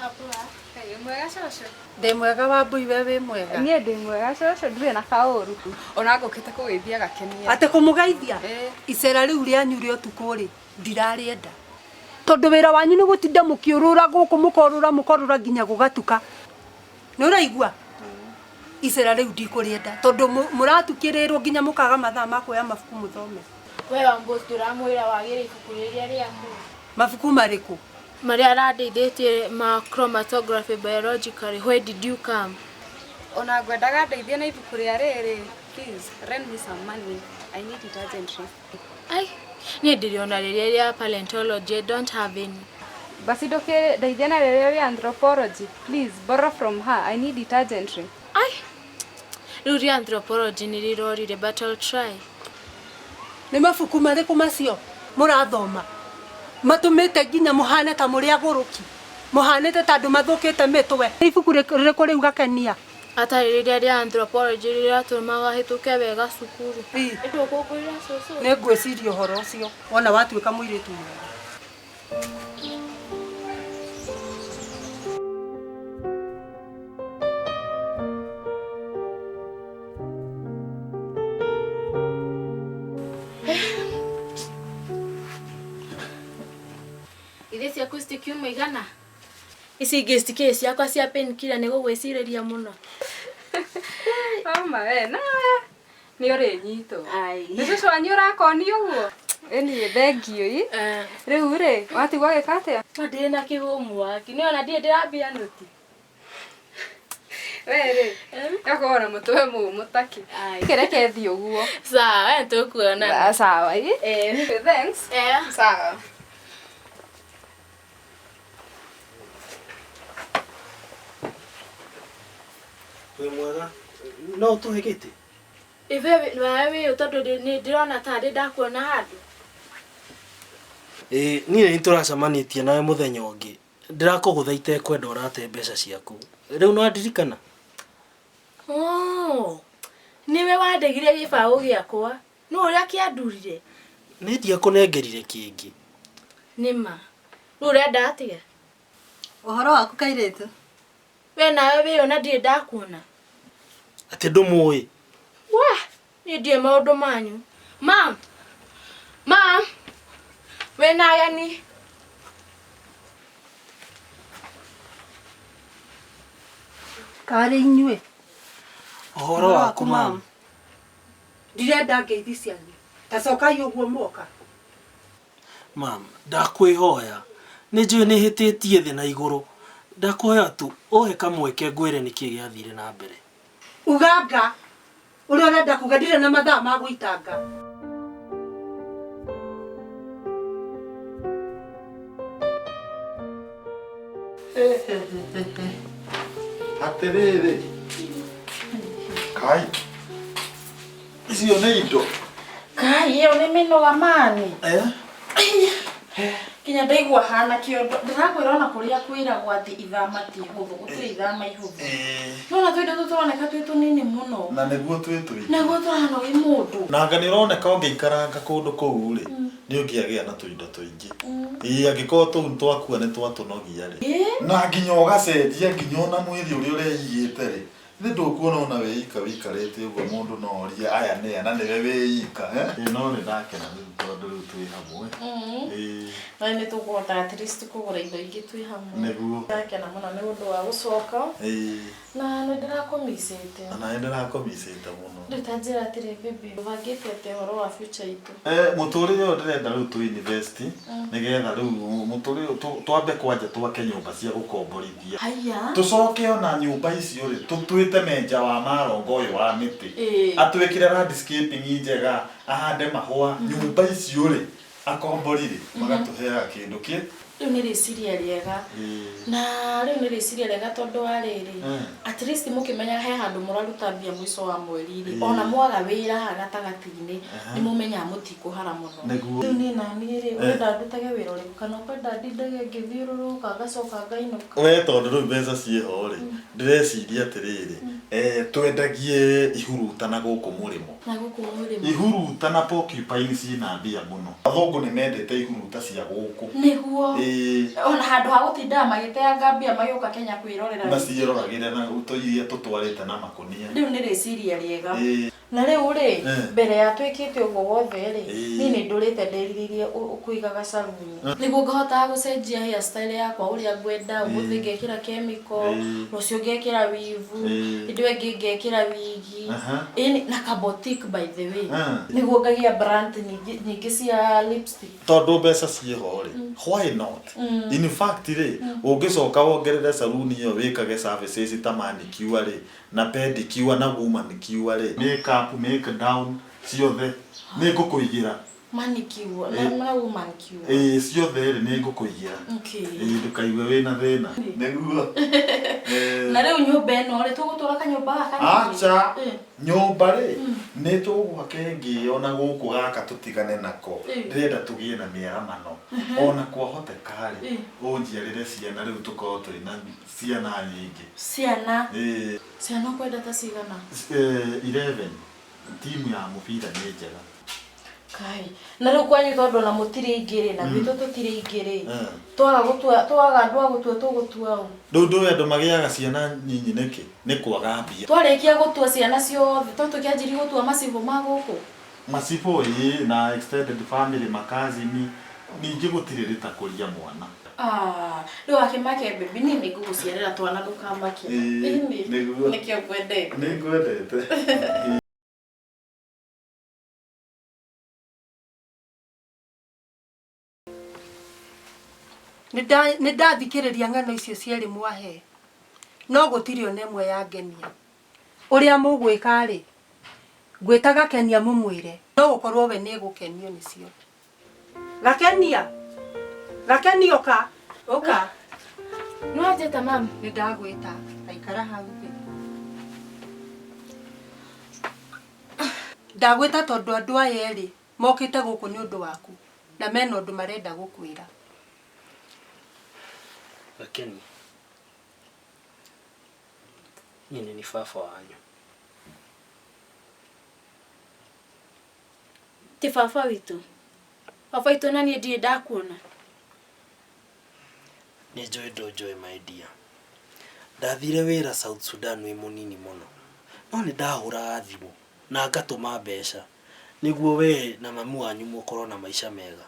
[SPEAKER 7] Kaĩ mwega cũcũ?
[SPEAKER 4] Ndĩ mwega wa mbui, we wĩ mwega?
[SPEAKER 7] Niĩ ndĩ mwega cũcũ, ndirĩ na kaũru. Ona ngũkĩte kũgeithia Gakenia.
[SPEAKER 4] Atĩ kũmũgeithia?
[SPEAKER 7] Ĩĩ.
[SPEAKER 4] Icera rĩu rĩanyu rĩa ũtukũ rĩ, ndirarĩenda. Tondũ wĩra wanyu nĩ gũtinda mũkĩũrũra gũkũ, mũkorũra mũkorũra nginya gũgatuka. Nĩ ũraigua? Icera rĩu ndikũrĩenda tondũ mũratukĩrĩrwo nginya mũkaga mathaa ma kuoya mabuku mũthome.
[SPEAKER 3] We Wambũ tũramwĩra wagĩre ibuku rĩrĩa rĩaku.
[SPEAKER 4] Mabuku marĩkũ?
[SPEAKER 3] Marĩa arandeithĩtie ma chromatography biologically, where did you come?
[SPEAKER 7] Ona ngwendaga ndeithie na ibuku rĩa rĩrĩ. Please, lend me some money. I need it urgently.
[SPEAKER 3] Ai, niĩ ndĩrĩ ona rĩrĩa rĩa paleontology, I don't have any.
[SPEAKER 7] Basi ndũkĩndeithie na rĩrĩa rĩa anthropology. Please, borrow from her. I need it urgently.
[SPEAKER 3] Ai, rĩu rĩa anthropology nĩ rĩrorire, but I'll try.
[SPEAKER 4] Nĩ mabuku marĩkũ macio mũrathoma? Matũmĩte nginya mũhane ta mũrĩ agũrũki. Mũhanĩte ta andũ mathũkĩte mĩtwe. Nĩ ibuku rĩrĩkũ rĩu Gakenia?
[SPEAKER 3] Atarĩ rĩrĩa rĩa anthropology rĩratũmaga hĩtũke wega cukuru.
[SPEAKER 4] Ĩ.
[SPEAKER 3] Ndũkũngũĩra cũcũ?
[SPEAKER 4] Nĩ ngwĩciria ũhoro ũcio wona watuĩka mũirĩtu mwega.
[SPEAKER 3] Ithe ciaku citikiuma igana? Ici ingĩ citikĩrĩ ciakwa cia painkiller nĩ gũgwĩcirĩria mũno.
[SPEAKER 7] Mama we, na nĩ ũrĩnyitwo.
[SPEAKER 3] Ai.
[SPEAKER 7] Nĩ cũcũ wanyu ũrakonio ũguo? Ĩniĩ thengiũ i. Rĩu rĩ, watigwo gĩka atĩa?
[SPEAKER 3] Ma ndĩrĩ na kĩhũmũ nĩ ona ndirĩ ndĩrambia nũti.
[SPEAKER 7] We rĩ, gakorwo na mũtwe mũmũ takĩ.
[SPEAKER 3] Ai.
[SPEAKER 7] Kĩreke thiĩ ũguo.
[SPEAKER 3] Sawa, we tũkuonana.
[SPEAKER 7] Sawa i. Thanks. Sawa.
[SPEAKER 5] Wĩ mwega, no ũtũhe gĩtĩ?
[SPEAKER 3] Ithe nawe wĩ ũ tondũ nĩ ndĩrona tarĩ ndakuona handũ.
[SPEAKER 5] Ĩĩ, niĩ nĩ tũracemanĩtie nawe mũthenya ũngĩ. Ndĩrakũgũtha itekwenda ũrate mbeca ciaku. Rĩu no ndirikana?
[SPEAKER 3] Oh, nĩwe wandegire gĩbaũ gĩakwa. Nĩ ũrĩa kĩandurire?
[SPEAKER 5] Nĩ ndiakũnengerire kĩngĩ.
[SPEAKER 3] Nĩma. Rĩu ũrenda atĩa?
[SPEAKER 1] Ũhoro waku kairĩtu?
[SPEAKER 3] We nawe wĩ ũ na ndirĩ ndakuona.
[SPEAKER 5] Atĩ ndũmũĩ?
[SPEAKER 3] Wah, niĩ ndiũĩ maũndũ manyu. Mam, mam, wĩna ageni.
[SPEAKER 4] Karĩ inyuĩ?
[SPEAKER 5] Ũhoro waku mam?
[SPEAKER 4] Ndirenda ngeithi cianyu. Ta cokai ũguo mwoka.
[SPEAKER 5] Mam, ndakwĩhoya. Nĩ njũĩ nĩ hĩtĩtie thĩ na igũrũ. Ndakũhoya tu ũhe kamweke ngwĩre nĩkĩ gĩathire na mbere.
[SPEAKER 4] Uganga ũrĩa ũrenda kuga ndirĩ na mathaa ma gũitanga.
[SPEAKER 6] Atĩrĩrĩ, kai icio nĩ indo.
[SPEAKER 2] Kai, ĩyo nĩ mĩnoga mani.
[SPEAKER 6] Eh?
[SPEAKER 2] Nginya ndaigua hana kĩondo. Ndĩrakwĩra ona kũrĩa kwĩragwo atĩ ithama ti hũthũ, gũtirĩ ithama ihũthũ. Nĩwona tũindo tũtũ tũroneka twĩ tũnini mũno.
[SPEAKER 6] Na nĩguo twĩ tũingĩ.
[SPEAKER 2] Naguo tũranogia mũndũ.
[SPEAKER 6] Na anga nĩ ũroneka ũngĩikaranga kũndũ kũu rĩ, nĩ ũngĩagĩa na tũindo tũingĩ. Ĩĩ angĩkorwo tũu twakua nĩ twatũnogia rĩ. Na nginya ũgacenjia nginya ona mwĩrĩ ũrĩa ũreigĩte rĩ, Githĩ ndũkuona ona wĩ ika wĩikarĩte ũguo mũndũ no orie aya nĩ a na nĩwe wĩ ika eh? Ĩĩ no nĩ ndakena rĩu tondũ rĩu twĩ hamwe. Ĩĩ.
[SPEAKER 2] Na nĩ tũkũhota at least kũgũra indo ingĩ twĩ hamwe.
[SPEAKER 6] Nĩguo.
[SPEAKER 2] Ndakena mũno nĩ ũndũ wa gũcoka.
[SPEAKER 6] Ĩĩ.
[SPEAKER 2] Na nĩ ndĩrakũmicĩte.
[SPEAKER 6] Ona nĩ ndĩrakũmicĩte mũno.
[SPEAKER 2] Rĩu ta njĩra atĩrĩ baby, ũbangĩte atĩa ũhoro wa future itũ?
[SPEAKER 6] Eh, mũtũrĩre ũyũ ndĩrenda rĩu tũ invest nĩgetha rĩu mũtũrĩre ũyũ twambe kwanja twake nyũmba cia gũkomborithia.
[SPEAKER 2] Haiya.
[SPEAKER 6] Tũcoke ona nyũmba icio rĩ tũtwĩte menja wa marongo ũyũ wa mĩtĩ
[SPEAKER 2] Ĩĩ.
[SPEAKER 6] atwĩkĩre landscaping njega ahande mahũa nyũmba icio rĩ akombori rĩ magatũheaga kĩndũ kĩ
[SPEAKER 2] Rĩu nĩ rĩciria rĩega.
[SPEAKER 6] Ĩĩ.
[SPEAKER 2] Na rĩu nĩ rĩciria rĩega tondũ wa rĩrĩ, at least mũkĩmenya he handũ mũraruta mbia mũico wa mweri rĩ,
[SPEAKER 6] Ĩĩ.
[SPEAKER 2] ona mwaga wĩra haha gatagatĩ-inĩ, nĩ mũmenyaga mũtikũhara mũno.
[SPEAKER 6] Nĩguo.
[SPEAKER 2] Rĩu niĩ naniĩ rĩ, ũrenda ndutage wĩra ũrĩkũ kana ũkwenda ndindage ngĩthiũrũrũka ngacoka ngainũka?
[SPEAKER 6] We tondũ rĩu mbeca ciĩho rĩ, ndĩreciria atĩrĩrĩ, eh, twendagie ihuruta na gũkũ mũrĩmo.
[SPEAKER 2] Na gũkũ mũrĩmo.
[SPEAKER 6] Ihuruta na porcupine ciĩna mbia mũno. Athũngũ nĩ mendete ihuruta cia gũkũ.
[SPEAKER 2] Nĩguo.
[SPEAKER 6] Ĩĩ.
[SPEAKER 2] Ona handũ ha gũtindaga magĩteanga mbia magĩũka Kenya kwĩrorera.
[SPEAKER 6] Maciĩroragĩre na iria tũtwarĩte na makũnia.
[SPEAKER 2] Rĩu nĩ rĩciria rĩega.
[SPEAKER 6] Ĩĩ.
[SPEAKER 2] Na rĩu rĩ,
[SPEAKER 6] Eh.
[SPEAKER 2] mbere ya twĩkĩte ũguo wothe rĩ,
[SPEAKER 6] Ĩĩ.
[SPEAKER 2] niĩ nĩ ndũrĩte ndĩrirĩirie kũiga gacaruni. Nĩguo ngahotaga gũcenjia hair style yakwa ũrĩa ngwenda, ũmũthĩ ngekĩra chemical,
[SPEAKER 6] Ĩĩ.
[SPEAKER 2] rũciũ ngekĩra weave,
[SPEAKER 6] Ĩĩ.
[SPEAKER 2] hĩndĩ ĩyo ĩngĩ ngekĩra wigi,
[SPEAKER 6] Aha.
[SPEAKER 2] Ĩni, na ka boutique by the way.
[SPEAKER 6] Mm.
[SPEAKER 2] Nĩguo ngagĩa brand nyingĩ nyingĩ cia lipstick.
[SPEAKER 6] Tondũ mbeca ciĩho rĩ, why not? In fact rĩ, ũngĩcoka wongerere saruni ĩyo wĩkage services ta manicure rĩ, na pedicure na womanicure rĩ, make up, make down ciothe nĩ ngũkũigĩra.
[SPEAKER 2] Manicure na na womanicure.
[SPEAKER 6] Ĩĩ ciothe rĩ nĩ ngũkũigĩra.
[SPEAKER 2] Okay.
[SPEAKER 6] Ĩĩ ndũkaigue wĩna thĩna. Nĩguo.
[SPEAKER 2] Na rĩu nyũmba ĩno rĩ, tũgũtũra kanyũmba gaka ningĩ?
[SPEAKER 6] Aca.
[SPEAKER 2] Eh.
[SPEAKER 6] Nyũmba rĩ, nĩ tũgwaka ĩngĩ ona gũkũ gaka tũtigane nako.
[SPEAKER 2] Eh.
[SPEAKER 6] Ndĩrenda tũgĩe na mĩaramano. Ona kwahoteka rĩ, ũnjiarĩre ciana rĩu tũkorwo twĩna ciana nyingĩ.
[SPEAKER 2] Ciana?
[SPEAKER 6] Ĩĩ.
[SPEAKER 2] Ciana ũkwenda ta cigana?
[SPEAKER 6] 11. Timu ya mũbira nĩ njega.
[SPEAKER 2] Kai. Na rĩu kwanyu tondũ ona mũtirĩ aingĩ rĩ, na gwitũ tũtirĩ aingĩ rĩ,
[SPEAKER 6] Eh.
[SPEAKER 2] twaga gũtua, twaga andũ a gũtua tũgũtua ũ?
[SPEAKER 6] Rĩu ndũĩ andũ magĩaga ciana nyinyi nĩkĩ? Nĩ kwaga mbia.
[SPEAKER 2] Twarĩkia gũtua ciana ciothe, to tũkĩanjirie gũtua macibũ ma gũkũ?
[SPEAKER 6] Macibũ ĩĩ, na extended family, makazini, ningĩ gũtirĩ rĩtakũria mwana.
[SPEAKER 2] Ah, rĩu akĩmake baby, niĩ nĩ ngũgũciarĩra twana ndũkamake.
[SPEAKER 6] Ĩĩ,
[SPEAKER 2] Ĩni,
[SPEAKER 6] nĩguo.
[SPEAKER 2] nĩkĩo ngwendete.
[SPEAKER 6] Nĩ ngwendete.
[SPEAKER 4] Nĩ ndathikĩrĩria ng'ano icio cierĩ mwahe, no gũtirĩ ona ĩmwe yangenia. Ũrĩa mũgwĩka-rĩ, ngwĩta Gakenia mũmwĩre, no gũkorwo we nĩ egũkenio nĩcio. Gakenia! Gakenia ũka! Ũka!
[SPEAKER 3] Nĩ wanjĩta mami?
[SPEAKER 4] Nĩ ndagwĩta, ta ikara hau thĩ. Ndagwĩta tondũ andũ aya erĩ mokĩte gũkũ nĩ ũndũ waku na mena ũndũ marenda gũkwĩra.
[SPEAKER 5] Gakenia, niĩ nĩ niĩ baba wanyu.
[SPEAKER 3] Ti baba witũ. Baba witũ na niĩ ndirĩ ndakuona.
[SPEAKER 5] Nĩ njũĩ ndũnjũĩ my dear. Ndathire wĩra South Sudan wĩ mũnini mũno. No nĩ ndahũraga thimũ na ngatũma mbeca nĩguo we na mami wanyu mũkorwo na maica mega.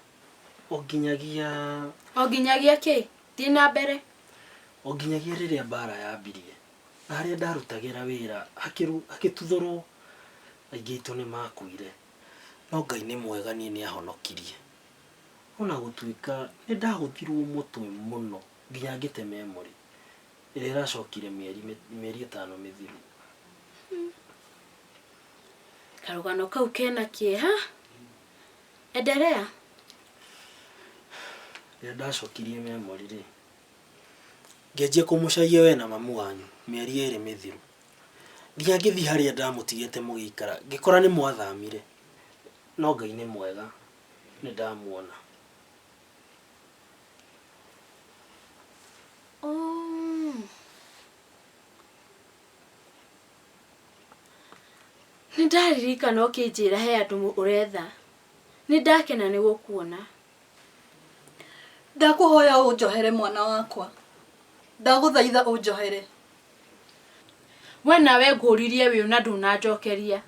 [SPEAKER 5] O nginyagia...
[SPEAKER 3] O nginyagia kĩ? Thiĩ na mbere.
[SPEAKER 5] O nginyagia rĩrĩa mbara yambirie. Na harĩa ndarutagĩra wĩra hakĩtuthũrwo aingĩ aitũ nĩ makuire. No Ngai nĩ mwega niĩ nĩ ahonokirie. Ona gũtuĩka nĩ ndahũthirwo mũtwe mũno nginya ngĩte memory ĩrĩa ĩracokire mĩeri ĩtano mĩthiru.
[SPEAKER 3] Karũgano kau kena kĩeha. Endelea.
[SPEAKER 5] Rĩrĩa ndacokirie memory rĩ, ngĩanjia kũmũcaria we na mamu wanyu mĩeri ĩrĩ mĩthiru. Nginya ngĩthiĩ harĩa ndamũtigĩte mũgĩikara, ngĩkora nĩ mwathamire. No Ngai nĩ mwega, nĩ ndamuona.
[SPEAKER 3] Nĩ ndaririkana ũkĩnjĩra he andũ ũretha. Nĩ ndakena nĩ gũkuona.
[SPEAKER 1] Ndakũhoya ũnjohere mwana wakwa. Ndagũthaitha ũnjohere.
[SPEAKER 3] We nawe ngũririe wĩ ũ na ndũnanjokeria.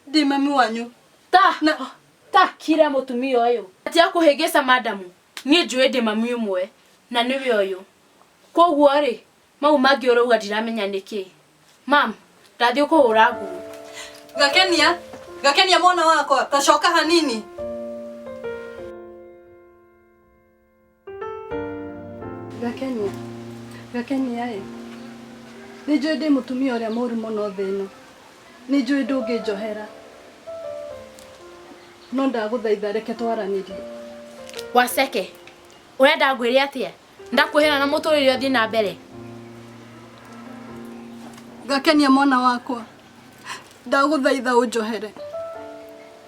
[SPEAKER 1] Ndĩ mami wanyu.
[SPEAKER 3] Ta na ta kira mũtumia ũyũ. Tiga kũhĩngĩca madamu. Niĩ njũĩ ndĩ mami ũmwe na nĩwe ũyũ. Kwoguo rĩ, mau mangĩ ũrauga ndiramenya nĩkĩ. Mam, ndathiĩ kũhũra nguo.
[SPEAKER 1] Gakenia, Gakenia mwana wakwa, ta coka hanini. Gakenia, Gakenia ĩ, nĩ njũĩ ndĩ mũtumia ũrĩa mũru mũno thĩ ĩno. Nĩ njũĩ ndũngĩnjohera. No ndagũthaitha reke twaranĩrie.
[SPEAKER 3] Waceke, ũrenda ngwĩre atĩa? Ndakwĩhera na mũtũrĩre ũthiĩ na mbere.
[SPEAKER 1] Gakenia mwana wakwa, ndagũthaitha ũnjohere.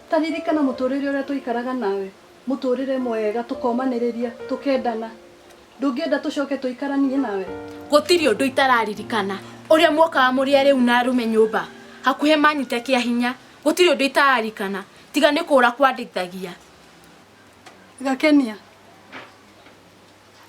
[SPEAKER 1] Ta ririkana mũtũrĩre ũrĩa tũikaraga nawe, mũtũrĩre mwega, tũkomanĩrĩria, tũkendana. Ndũngĩenda tũcoke tũikaranie nawe?
[SPEAKER 3] Gũtirĩ ũndũ itararirikana. Ũrĩa muokaga mũrĩ arĩu na arũme nyũmba, hakuhĩ manyite kĩa hinya. Gũtirĩ ũndũ itararirikana, tiga nĩ kũũra kwandĩithagia.
[SPEAKER 1] Gakenia,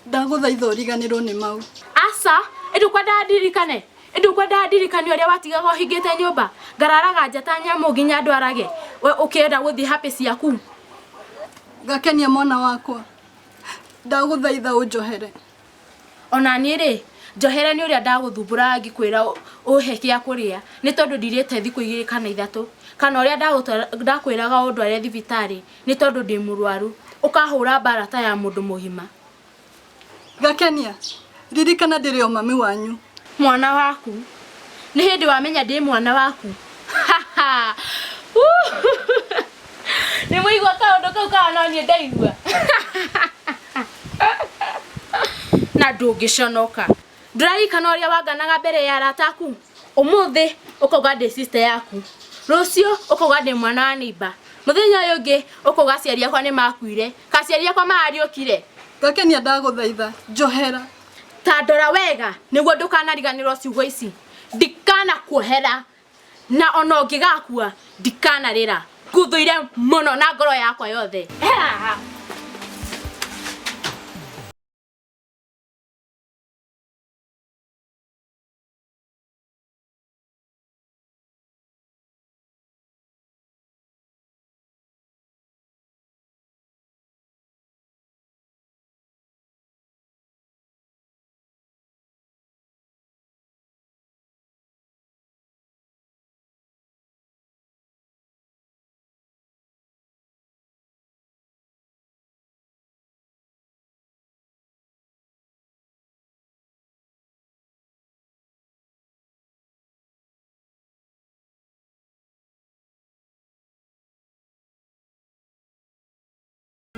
[SPEAKER 1] ndagũthaitha ũriganĩrwo nĩ mau.
[SPEAKER 3] Aca, ĩndĩ ũkwendaga ndirikane? Ĩndĩ ũkwendaga ndirikane ũrĩa watigaga ũhingĩte nyũmba? Ngararaga nja ta nyamũ nginya ndwarage, we ũkĩenda gũthiĩ happy ciaku?
[SPEAKER 1] Gakenia mwana wakwa, ndagũthaitha ũnjohere.
[SPEAKER 3] Ona niĩ rĩ, njohere nĩ ũrĩa ndagũthumbũraga ngĩkwĩra ũhe kĩa kũrĩa, nĩ tondũ ndirĩte thikũ igĩrĩ kana ithatũ. Kana ũrĩa ndakwĩraga ũndware thibitarĩ, nĩ tondũ ndĩ mũrwaru. Ũkahũra mbara ta ya mũndũ mũgima.
[SPEAKER 1] Gakenia, ririkana ndĩrĩ o mami wanyu.
[SPEAKER 3] Mwana waku? Nĩ hĩndĩ wamenya ndĩ mwana waku? Nĩ mwaigua kaũndũ kau kana no niĩ ndaigua? Na ndũngĩconoka. Ndũraririkana ũrĩa wanganaga mbere ya arata aku? Ũmũthĩ ũkauga ndĩ sister yaku. Rũciũ ũkauga ndĩ mwana wa neighbor. Mũthenya ũyũ ũngĩ ũkauga aciari akwa nĩ makuire. Ka aciari akwa marariũkire?
[SPEAKER 1] Gakenia ndagũthaitha, njohera.
[SPEAKER 3] Ta ndora wega nĩguo ndũkanariganĩrwo ciugo ici. Ndikanakuohera na ona ũngĩgakua ndikanarĩra. Ngũthũire mũno na ngoro yakwa yothe. Hera haha.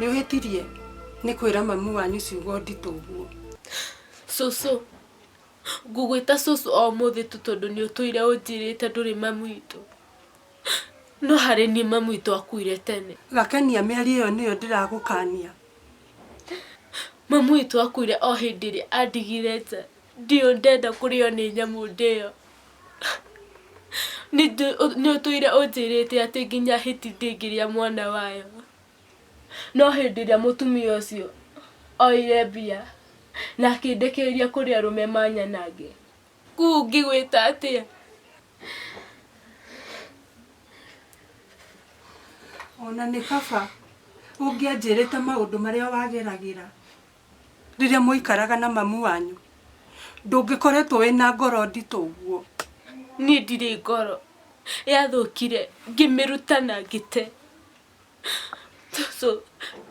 [SPEAKER 4] Nĩ ũhĩtirie nĩ kwĩra mamu wanyu ciugo nditũ ũguo.
[SPEAKER 3] Cũcũ, ngũgwĩta cũcũ o ũmũthĩ tu tondũ nĩ ũtũire ũnjĩrĩte ndũrĩ mamu witũ. No harĩ niĩ mamu witũ akuire tene.
[SPEAKER 4] Gakenia mĩario ĩyo nĩyo ndĩragũkania.
[SPEAKER 3] Mamu witũ akuire o hĩndĩ ĩrĩa andigire nja. Ndiũ ndenda kũrĩo nĩ nyamũ ndĩyo. Nĩ ũtũire ũnjĩrĩte atĩ nginya hiti ndĩngĩrĩa mwana wayo. No hĩndĩ ĩrĩa mũtumia ũcio oire mbia na akĩndekereria kũrĩ arũme manyanange, kũu ngĩgwĩta atĩa?
[SPEAKER 4] Ona nĩ kaba ũngĩanjĩrĩte maũndũ marĩa wageragĩra rĩrĩa mũikaraga na mamu wanyu. Ndũngĩkoretwo wĩna ngoro nditũ ũguo.
[SPEAKER 3] Niĩ ndirĩ ngoro, yathũkire ngĩmĩruta na ngĩte. So,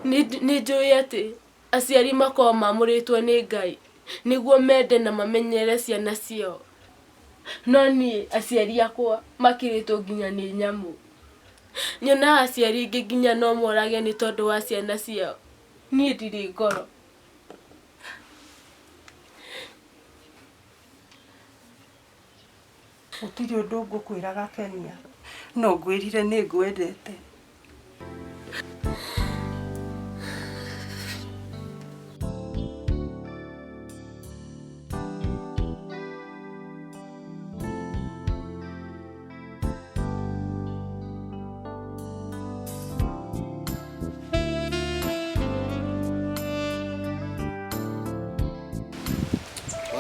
[SPEAKER 3] nĩ njũĩ atĩ aciari makoragwo mamũrĩtwo nĩ Ngai nĩguo mende na mamenyere ciana ciao. No niĩ aciari akwa makĩrĩtwo nginya nĩ nyamũ. Nyonaga aciari aingĩ nginya no morage nĩ tondũ wa ciana ciao. Niĩ ndirĩ ngoro.
[SPEAKER 4] Gũtirĩ ũndũ ngũkwĩra Gakenia, no ngwĩrire nĩ ngwendete.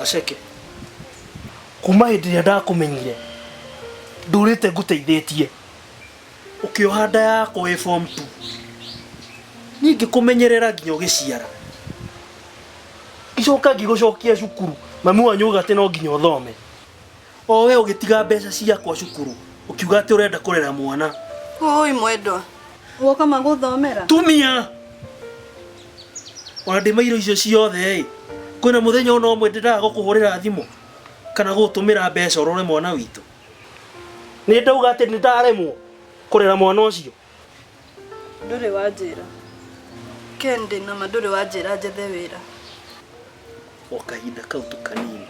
[SPEAKER 5] Waceke kuma hĩndĩ ĩrĩa ndakũmenyire ndũrĩte ngũteithĩtie ũkĩoha nda yakwa wĩ form 2 niĩ ngĩkũmenyerera nginya ũgĩciara ngĩcoka ngĩgũcokia cukuru mami wanyu auga atĩ no nginya ũthome o we ũgĩtiga mbeca ciakwa cukuru ũkiuga atĩ ũrenda kũrera mwana.
[SPEAKER 1] Oi mwendwa woka magũthomera
[SPEAKER 5] tumia ona ndĩ mairo icio ciothe ĩ kwĩna mũthenya ona ũmwe ndĩndaga gũkũhũrĩra thimũ kana gũgũtũmĩra mbeca ũrore mwana witũ. Nĩ ndauga atĩ nĩ ndaremwo kũrera mwana ũcio.
[SPEAKER 1] Ndũrĩ wanjĩra Ken, ndĩ nama ndũrĩ wanjĩra njethe wĩra.
[SPEAKER 5] O kahinda kau tu kanini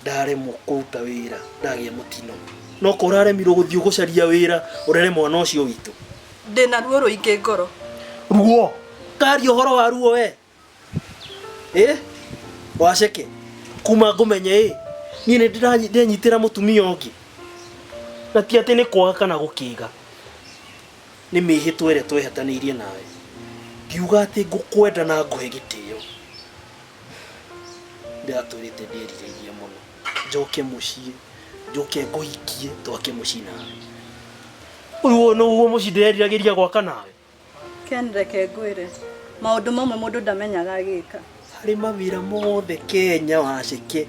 [SPEAKER 5] ndaremwo kũruta wĩra ndagĩa mũtino no ko ũraremirwo gũthiĩ gũcaria wĩra ũrere mwana ũcio witũ.
[SPEAKER 1] Ndĩna ruo rũingĩ ngoro.
[SPEAKER 5] Ruo karia ũhoro wa ruo we ĩ Waceke kuma ngũmenye ĩ niĩ nĩ ndĩrenyitĩra mũtumia ũngĩ na ti atĩ nĩ kwaga kana gũkĩga nĩ mĩhĩtwa ĩrĩa twehatanĩirie nawe ngiuga atĩ ngũkwenda na ngũhe gĩtĩo ndĩratũrĩte ndĩrirĩirie mũno njoke mũciĩ njoke ngũhikie twake mũciĩ nawe ũyũ nĩguo mũciĩ ndĩreriragĩria gwaka nawe.
[SPEAKER 1] Ken, reke ngwĩre maũndũ mamwe mũndũ ndamenyaga agĩka.
[SPEAKER 5] Harĩ mawĩra mothe Kenya Waceke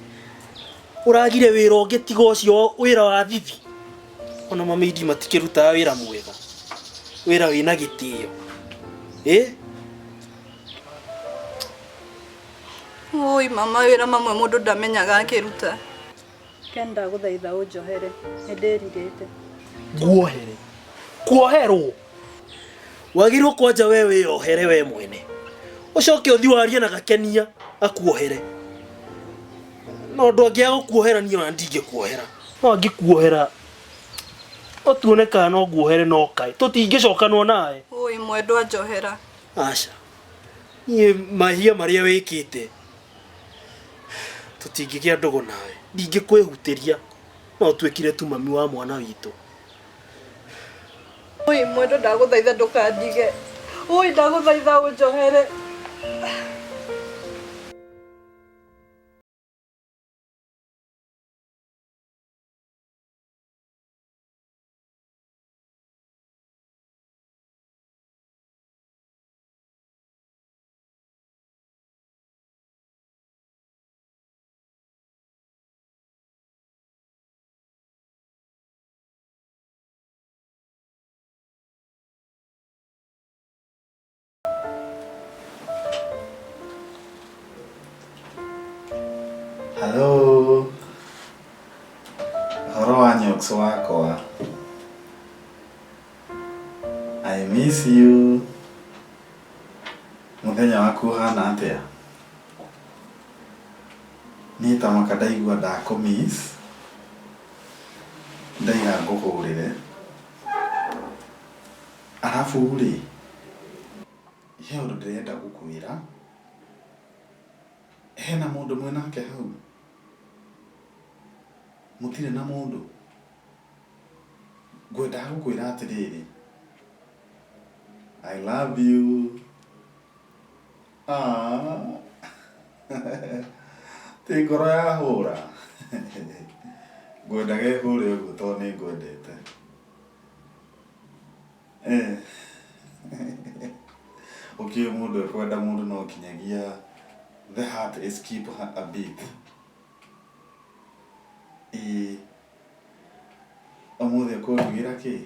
[SPEAKER 5] ũragire wĩra ũngĩ tiga ũcio wĩra wa thithi ona mamĩindi matikĩrutaga wĩra mwega wĩra wĩna gĩtĩo ĩ.
[SPEAKER 1] Oi mama, wĩra mamwe mũndũ ndamenyaga akĩruta. Ken, ndagũthaitha ũnjohere nĩ ndĩrirĩte.
[SPEAKER 5] Nguohere kuoherwo wagĩrĩirwo kwanja we wĩyohere we mwene ũcoke ũthiĩ warie na gakenia akuohere no ũndũ angĩaga gũkuohera niĩ ona ndingĩkuohera no angĩkuohera no tuone kana no nguohere no kaĩ tũtingĩcokanwo nawe.
[SPEAKER 1] Oi mwendwa njohera.
[SPEAKER 5] Aca niĩ mahia marĩa wĩkĩte tũtingĩgĩa ndũgũ nawe ndingĩkwĩhutĩria no ũtuĩkire tu mami wa mwana witũ.
[SPEAKER 1] Oi mwendwa ndagũthaitha ndũkandige. Oi ndagũthaitha ũnjohere.
[SPEAKER 6] Hello. Ũhoro wa nyoks wakwa. I miss you. Mũthenya waku ũhana atĩa? Niĩ ta maka ndaigua ndakũmiss. Ndaiga ngũhũrĩre. Arabu rĩ, he ũndũ ndĩrenda gũkwĩra. Hena mũndũ mwĩnake hau? Mũtirĩ na mũndũ? Ngwendaga gũkwĩra atĩrĩrĩ, I love you. Ah. Ti ngoro yahũra. Ngwendaga ĩhũre ũguo tondũ nĩ ngwendete. Eh. Ũkĩũĩ mũndũ ekwenda mũndũ no nginyagia the heart is keep a beat. Ĩĩ. Ũmũthĩ ũkũndugĩra kĩ?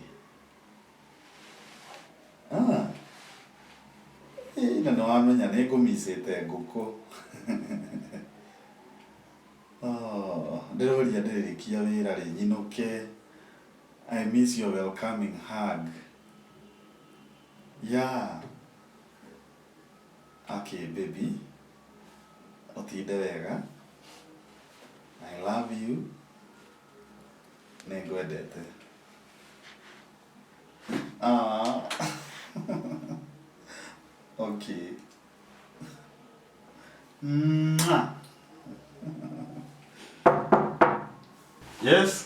[SPEAKER 6] Ah. Ĩĩ na nĩwamenya nĩ ngũmicĩte ngũkũ. Oh, ndĩroria ndĩrĩkia wĩra rĩ nyinũke. I miss your welcoming hug. Yeah. Okay, baby. Ũtinde wega. I love you. Nĩ ngwendete. Ah. Okay. Mwah. Yes.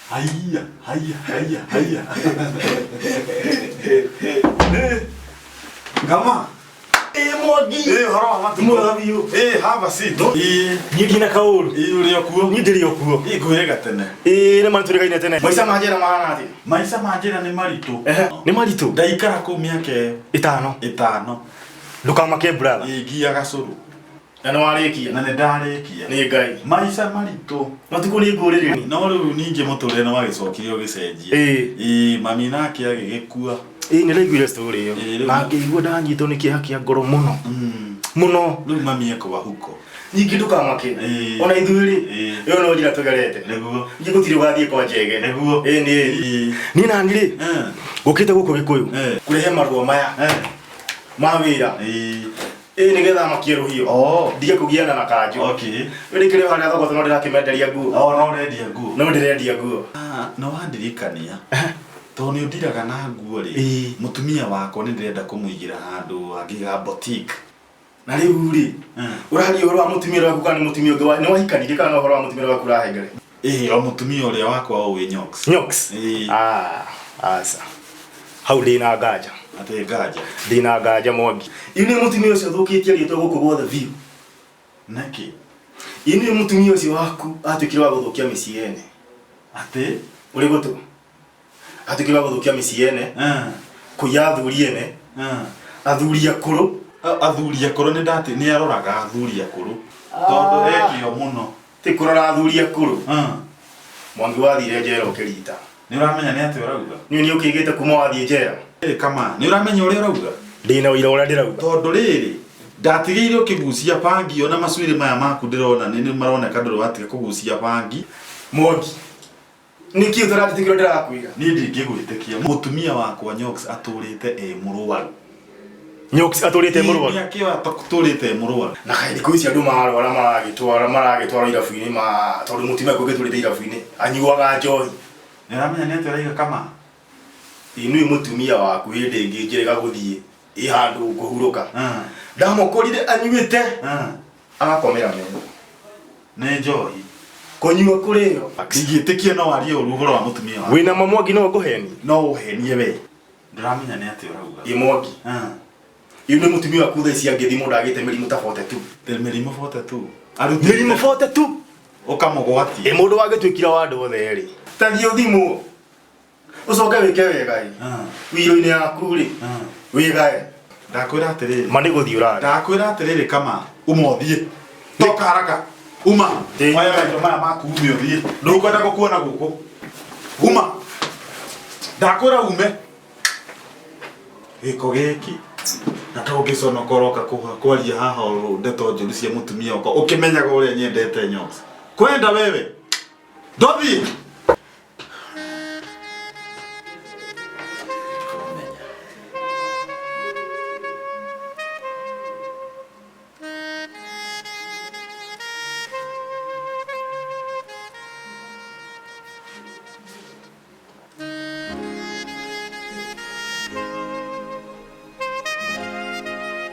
[SPEAKER 6] Haiya, haiya, haiya, haiya. Ngama.
[SPEAKER 5] Ĩ Mwangi.
[SPEAKER 6] Ĩ ũhoro wa matukũ.
[SPEAKER 5] Mwega biũ.
[SPEAKER 6] Ĩ have a seat. Ĩ
[SPEAKER 5] Niĩ ndina kaũru.
[SPEAKER 6] ĩ ũrĩ o kuo.
[SPEAKER 5] Niĩ ndĩrĩ o kuo.
[SPEAKER 6] Ĩ ngwĩrĩga tene.
[SPEAKER 5] Ĩ nĩ ma nĩtũrĩgaine tene. Maica ma njera mahana atĩa?
[SPEAKER 6] Maica ma njera nĩ maritũ.
[SPEAKER 5] Ehe, nĩ maritũ.
[SPEAKER 6] Ndaikara kũu mĩaka ĩyo
[SPEAKER 5] Ĩtano.
[SPEAKER 6] ĩtano.
[SPEAKER 5] Ndũkamake brother.
[SPEAKER 6] Ĩ ngiaga cũrũ.
[SPEAKER 5] Na nĩ warĩkia.
[SPEAKER 6] Na nĩ ndarĩkia.
[SPEAKER 5] Nĩ Ngai.
[SPEAKER 6] Maica maritũ.
[SPEAKER 5] Matukũ nĩ ngũrĩrĩ.
[SPEAKER 6] No rĩu ningĩ mũtũrĩre nĩ wagĩcokire ũgĩcenjia.
[SPEAKER 5] Ĩ.
[SPEAKER 6] Ĩ mami nake agĩgĩkua.
[SPEAKER 5] Ĩ nĩ ndaiguire story ĩyo.
[SPEAKER 6] Ĩ, rĩu-
[SPEAKER 5] Na ngĩigua ndanyitwo nĩ kĩeha kĩa ngoro mũno. Mũno.
[SPEAKER 6] Rĩu mami ekwa huko.
[SPEAKER 5] Ningĩ ndũkamake.
[SPEAKER 6] Ĩ.
[SPEAKER 5] Ona ithuĩ rĩ.
[SPEAKER 6] Ĩ.
[SPEAKER 5] Ĩyo no njĩra tũgerete.
[SPEAKER 6] Nĩguo.
[SPEAKER 5] Ningĩ gũtirĩ ũgathiĩ kwa njege.
[SPEAKER 6] Nĩguo.
[SPEAKER 5] Ĩ nĩ.
[SPEAKER 6] Ĩ.
[SPEAKER 5] Niĩ nani rĩ.
[SPEAKER 6] Eh.
[SPEAKER 5] Ngũkĩte gũkũ Gĩkũyũ.
[SPEAKER 6] Eh.
[SPEAKER 5] Kũrehe marũa maya
[SPEAKER 6] Eh.
[SPEAKER 5] ma wĩra.
[SPEAKER 6] Ĩ.
[SPEAKER 5] Ĩ nĩgetha makie rũhiũ.
[SPEAKER 6] Oh.
[SPEAKER 5] Ndige kũgiana na kanjũ.
[SPEAKER 6] Okay.
[SPEAKER 5] Rĩu kĩrĩ harĩa thoko no ndĩrakĩmenderia nguo.
[SPEAKER 6] Oh, no ũrendia nguo.
[SPEAKER 5] No ndĩrendia nguo.
[SPEAKER 6] Ah, no wandirikania tondũ nĩ ũndiraga na nguo rĩ
[SPEAKER 5] Ĩĩ.
[SPEAKER 6] mũtumia wakwa nĩ ndĩrenda kũmũigĩra handũ angĩiga boutique
[SPEAKER 5] Na rĩu rĩ, ũraria ũhoro wa mũtumia ũrĩa waku kana nĩ mũtumia ũngĩ wa nĩ wahikanirie kana nĩ ũhoro wa mũtumia ũrĩa waku ũrahengere?
[SPEAKER 6] ĩĩ o mũtumia ũrĩa wakwa ũĩ Nyox
[SPEAKER 5] Nyox.
[SPEAKER 6] Ĩĩ.
[SPEAKER 5] Ah, aca. Hau ndĩna nganja.
[SPEAKER 6] Atĩ nganja.
[SPEAKER 5] Ndĩna nganja Mwangi. Ĩ nĩ mũtumia ũcio ũthũkĩtie rĩtwa gũkũ guothe biũ.
[SPEAKER 6] Nĩkĩ?
[SPEAKER 5] Ĩ nĩ mũtumia ũcio waku atuĩkire wa gũthũkia mĩciĩ ene.
[SPEAKER 6] Atĩ?
[SPEAKER 5] Ũrĩ gũtũ. Atuĩkire wa gũthũkia mĩciĩ ene. Kũiya athuri ene. Athuri akũrũ.
[SPEAKER 6] Athuri akũrũ nĩ ndati nĩ aroraga athuri akũrũ. Tondũ ekio mũno.
[SPEAKER 5] Ti kũrora athuri akũrũ. Mwangi wathire njera ũkĩrita.
[SPEAKER 6] Nĩ ũramenya nĩ atĩ ũrauga?
[SPEAKER 5] Niĩ nĩ ũkĩgĩte kuma wathiĩ njera.
[SPEAKER 6] Ĩ kama, nĩ ũramenya ũrĩa ũrauga?
[SPEAKER 5] Ndĩna ũira ũrĩa ndĩrauga.
[SPEAKER 6] Tondũ rĩrĩ, ndatigĩire ũkĩgucia bangi ona macuĩrĩ maya maku ndĩrona nĩ maroneka ndũrĩ watiga kũgucia bangi.
[SPEAKER 5] Mwangi. Nĩkĩ ũtaranjĩtĩkĩra ndĩrakwĩra?
[SPEAKER 6] Niĩ ndingĩgwĩtĩkia. Mũtumia wakwa Nyox atũrĩte e mũrwaru.
[SPEAKER 5] Nyox atũrĩte e mũrwaru?
[SPEAKER 6] Mĩaka ĩyo atũrĩte e mũrwaru.
[SPEAKER 5] Na kaĩ thikũ ici andũ marwara maragĩtwara maragĩtwarwo irabu-inĩ ma tondũ mũtumia kũngĩtũrĩte irabu-inĩ anyuaga njohi.
[SPEAKER 6] Nĩ ũramenya nĩ atĩa ũraiga kama?
[SPEAKER 5] Ĩ nĩ mũtumia waku hĩndĩ ĩngĩ njĩrĩga gũthiĩ ĩ handũ kũhurũka. Ndamũkorire anyuĩte agakomera metha.
[SPEAKER 6] Nĩ njohi.
[SPEAKER 5] Kũnyua kũrĩo.
[SPEAKER 6] Ndingĩtĩkia no warie ũru ũhoro wa mũtumia waku.
[SPEAKER 5] Wĩna ma Mwangi no ngũhenie?
[SPEAKER 6] No ũhenie we. Ndũramenya nĩ atĩa ũrauga.
[SPEAKER 5] Ĩ Mwangi. Ĩ nĩ mũtumia waku thaa ici angĩthimwo ndagĩte mĩrimũ ta 42.
[SPEAKER 6] Mĩrimũ 42.
[SPEAKER 5] Mĩrimũ 42.
[SPEAKER 6] Ũkamũgwatia.
[SPEAKER 5] Ĩ mũndũ wangĩtuĩkire wa andũ othe rĩ. Ta thiĩ ũthimwo. Ũcoke wĩke wega ĩ. Wiro-inĩ yaku rĩ. Wĩgae.
[SPEAKER 6] Ndakwĩra atĩrĩrĩ.
[SPEAKER 5] Ma nĩ gũthiĩ ũrathiĩ.
[SPEAKER 6] Ndakwĩra atĩrĩrĩ kama uma ũthiĩ. Toka haraka. Uma. Oya maindo maya maku ume ũthiĩ. Ndũkwenda gũkuona gũkũ. Uma. Ndakwĩra ume. Gĩko gĩkĩ. Na ndũngĩconoka ũroka kwaria haha ũũ ndeto njũru cia mũtumia wakwa ũkĩmenyaga ũrĩa nyendete Nyox. Kwenda wewe. Ndothiĩ.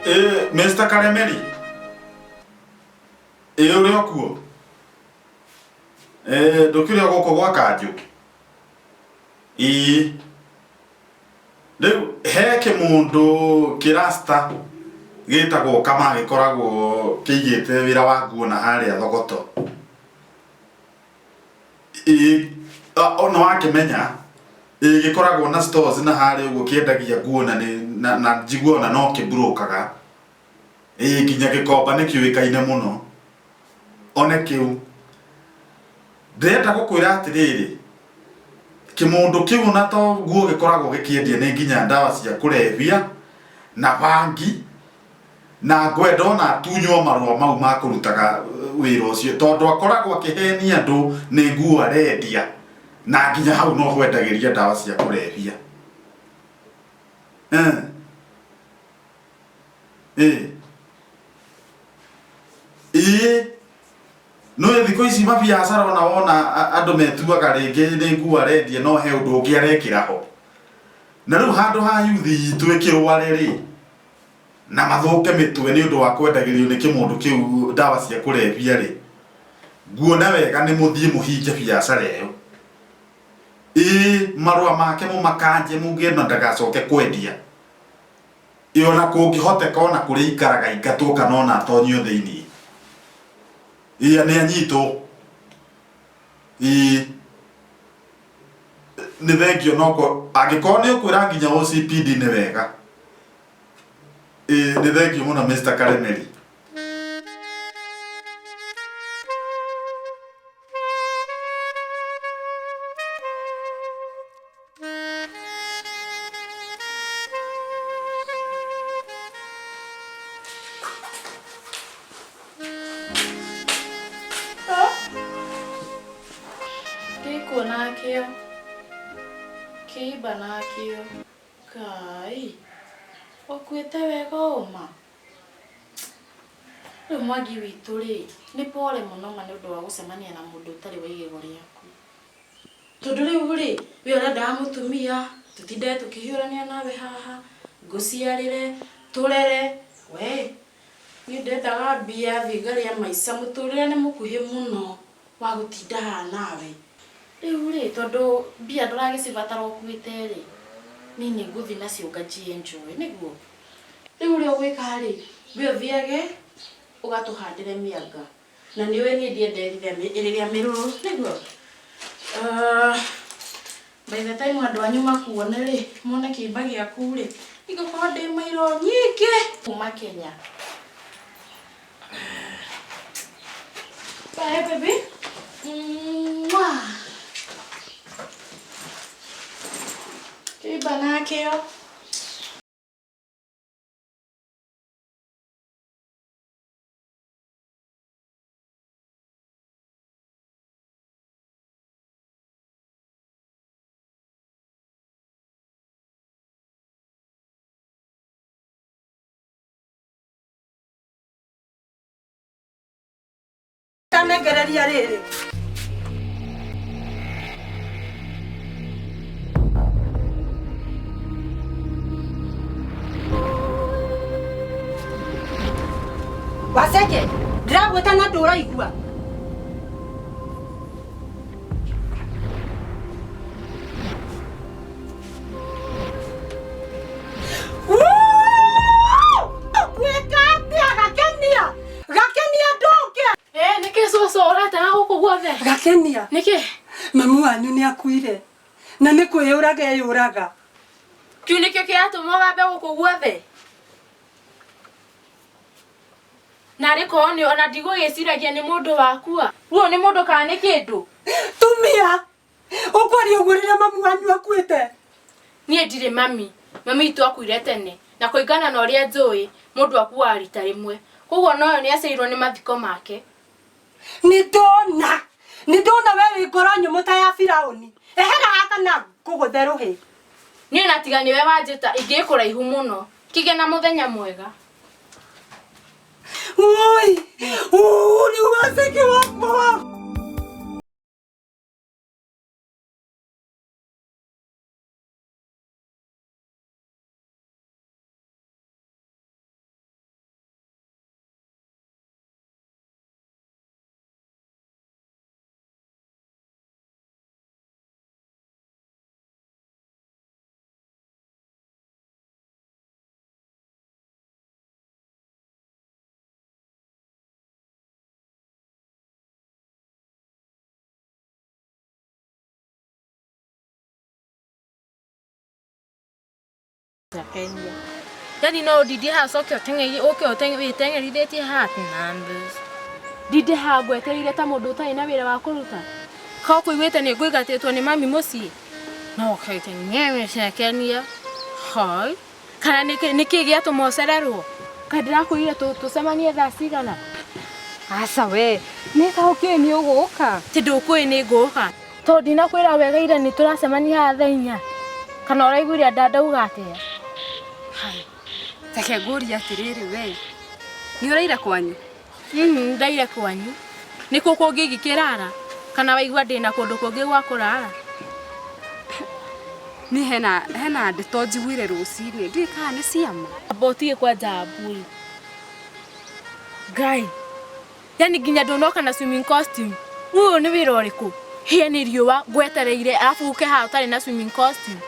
[SPEAKER 6] Eh, Mr. Karemeri. Ĩ ũrĩ o kuo? Eh, ndũkĩrĩ o gũkũ gwa kanjũ? Ĩĩ. Rĩu he kĩmũndũ kĩrasta gĩtagwo kama gĩkoragwo kĩigĩte wĩra wa nguo na harĩa Thogoto. Ĩĩ, nĩ wakĩmenya? Ĩĩ gĩkoragwo na stores na harĩa ũguo kĩendagia nguo na nĩ na, na njigua ona no kĩmburũkaga. Ĩĩ nginya Gĩkomba nĩ kĩũĩkaine mũno. One kĩu. Ndĩrenda gũkwĩra atĩrĩrĩ, kĩmũndũ kĩu ona to nguo gĩkoragwo gĩkĩendia nĩ nginya ndawa cia kũrebia na bangi na ngwenda ona atunywo marũa mau ma kũrutaga wĩra ũcio tondũ akoragwo akĩhenia andũ nĩ nguo arendia na nginya hau no kwendagĩria ndawa cia kũrebia. Eh. Ĩĩ. Ĩĩ. Nĩ thikũ ici mabiacara ona wona andũ metuaga rĩngĩ nĩ nguo arendia no he ũndũ ũngĩ arekĩra ho. Na rĩu handũ ha yuthi itũ ĩkĩrware rĩ na mathũke mĩtwe nĩ ũndũ wa kwendagĩrio nĩ kĩmũndũ kĩu ndawa cia kũrebia rĩ, nguona wega nĩ mũthiĩ mũhinge biacara ĩyo. Ĩĩ marũa make mũmakanje muge na ndagacoke kwendia. Ĩ ona kũngĩhoteka ona kũrĩa aikaraga aingatwo kana ona atonyio thĩinĩ. Ĩ nĩ anyitwo. Ĩ nĩ thengio no angĩkorwo nĩ ũkwĩra nginya OCPD nĩ wega. Ĩ nĩ thengio mũno Mr. Karemeri.
[SPEAKER 3] Gĩkuo nakĩo kĩimba nakĩo Ngai ũkuĩte wega ũma rĩu Mwangi witũ rĩ nĩ pore mũno ma nĩ ũndũ wa gũcemania na mũndũ ũtarĩ wa igego rĩaku. Tondũ rĩu rĩ, we ũrendaga mũtumia, tũtindage tũkĩhiũrania nawe haha, ngũciarĩre, tũrere, we, niĩ ndendaga mbia thiĩ ngarĩe maica, mũtũrĩre nĩ mũkuhĩ mũno wa gũtinda haha nawe. Rĩu rĩ, tondũ mbia ndũragĩcibatara ũkuĩte rĩ, niĩ nĩ ngũthiĩ nacio ngaji enjoy, nĩguo? Rĩu ũrĩa ũgwĩka rĩ, we ũthiage ũgatũhandĩre mĩanga. Na nĩ ũĩ niĩ ndiendete rĩrĩa mĩrũrũ, nĩguo? Uh, by the time andũ anyu makuone rĩ, mone kĩimba gĩaku rĩ, ingĩkorwo ndĩ mairo nyingĩ kuma Kenya. Bye baby. Mwah. Kĩimba nakĩo.
[SPEAKER 4] Tanengereria rĩrĩ. Waceke, ndĩragwĩta na ndũraigua. Gwĩka atĩa gakenia? Gakenia ndũke.
[SPEAKER 3] Eh, nĩkĩ cũcũ ũratega gũkũ guothe?
[SPEAKER 4] Gakenia.
[SPEAKER 3] Nĩkĩ?
[SPEAKER 4] Mamu wanyu nĩ akuire na nĩ kwĩyũraga eyũraga.
[SPEAKER 3] Kĩu nĩkĩo kĩratũma ũgambe gũkũ guothe? Narĩ korwo nĩ ona ndigũgĩciragia nĩ mũndũ wakua. Ruo nĩ mũndũ kana nĩ kĩndũ?
[SPEAKER 4] Tumia! Ũkwaria ũguo rĩrĩa mamu wanyu akuĩte?
[SPEAKER 3] Niĩ ndirĩ mami. Mami witũ akuire tene. Na kũringana na ũrĩa njũĩ, mũndũ akuaga rita rĩmwe. Koguo ona ũyũ nĩ aciarirwo nĩ mathiko make.
[SPEAKER 4] Nĩ ndona! Nĩ ndona we wĩ ngoro nyũmũ ta ya Firaũni. Ehera haha kana ngũgũthe rũhĩ.
[SPEAKER 3] Niĩ ona tiga nĩwe wanjĩta ingĩrĩ kũraihu mũno. Kĩgĩe na mũthenya mwega.
[SPEAKER 4] Woi! Uu, rĩu waceke wakwa wa
[SPEAKER 3] Kenya. Yani no ndindie haha ũcoke ũteng'erie ũke wĩteng'erithĩtie haha numbers. Ndinde haha ngwetereire ta mũndũ ũtarĩ na wĩra wa kũruta. Ka ũkũiguĩte nĩ ngũingatĩtwo nĩ mami mũciĩ? No ũkaite nyewe cekenia. Hai. Kana nĩkĩ gĩatũma ũcererwo? Kaĩ ndĩrakwĩrire tũcemanie thaa cigana?
[SPEAKER 7] Aca we, nĩ ta ũkĩũĩ nĩ ũgũka.
[SPEAKER 3] Ti ndũkũĩ nĩ ngũka. Tondũ ndinakwĩra wega ira nĩ tũracemania haha thaa inya. Kana ũraiguire ndauga atĩa?
[SPEAKER 7] Hai. Reke ngũrie atĩrĩrĩ we. Nĩ ũraira kwanyu?
[SPEAKER 3] Ndaire kwanyu. Nĩ kũ kũngĩ ingĩkĩrara? Kana waigua ndĩna kũndũ kũngĩ gwa kũrara?
[SPEAKER 7] Niĩ hena hena ndeto njiguire rũcinĩ, ndiũĩ kana nĩ ciama.
[SPEAKER 3] Amba ũtige kwanja mbui. Ngai. Yani nginya ndũnoka na swimming costume. Ũyũ nĩ wĩra ũrĩkũ? Hĩe nĩ riũa ngwetereire arabu ũke haha ũtarĩ na swimming costume.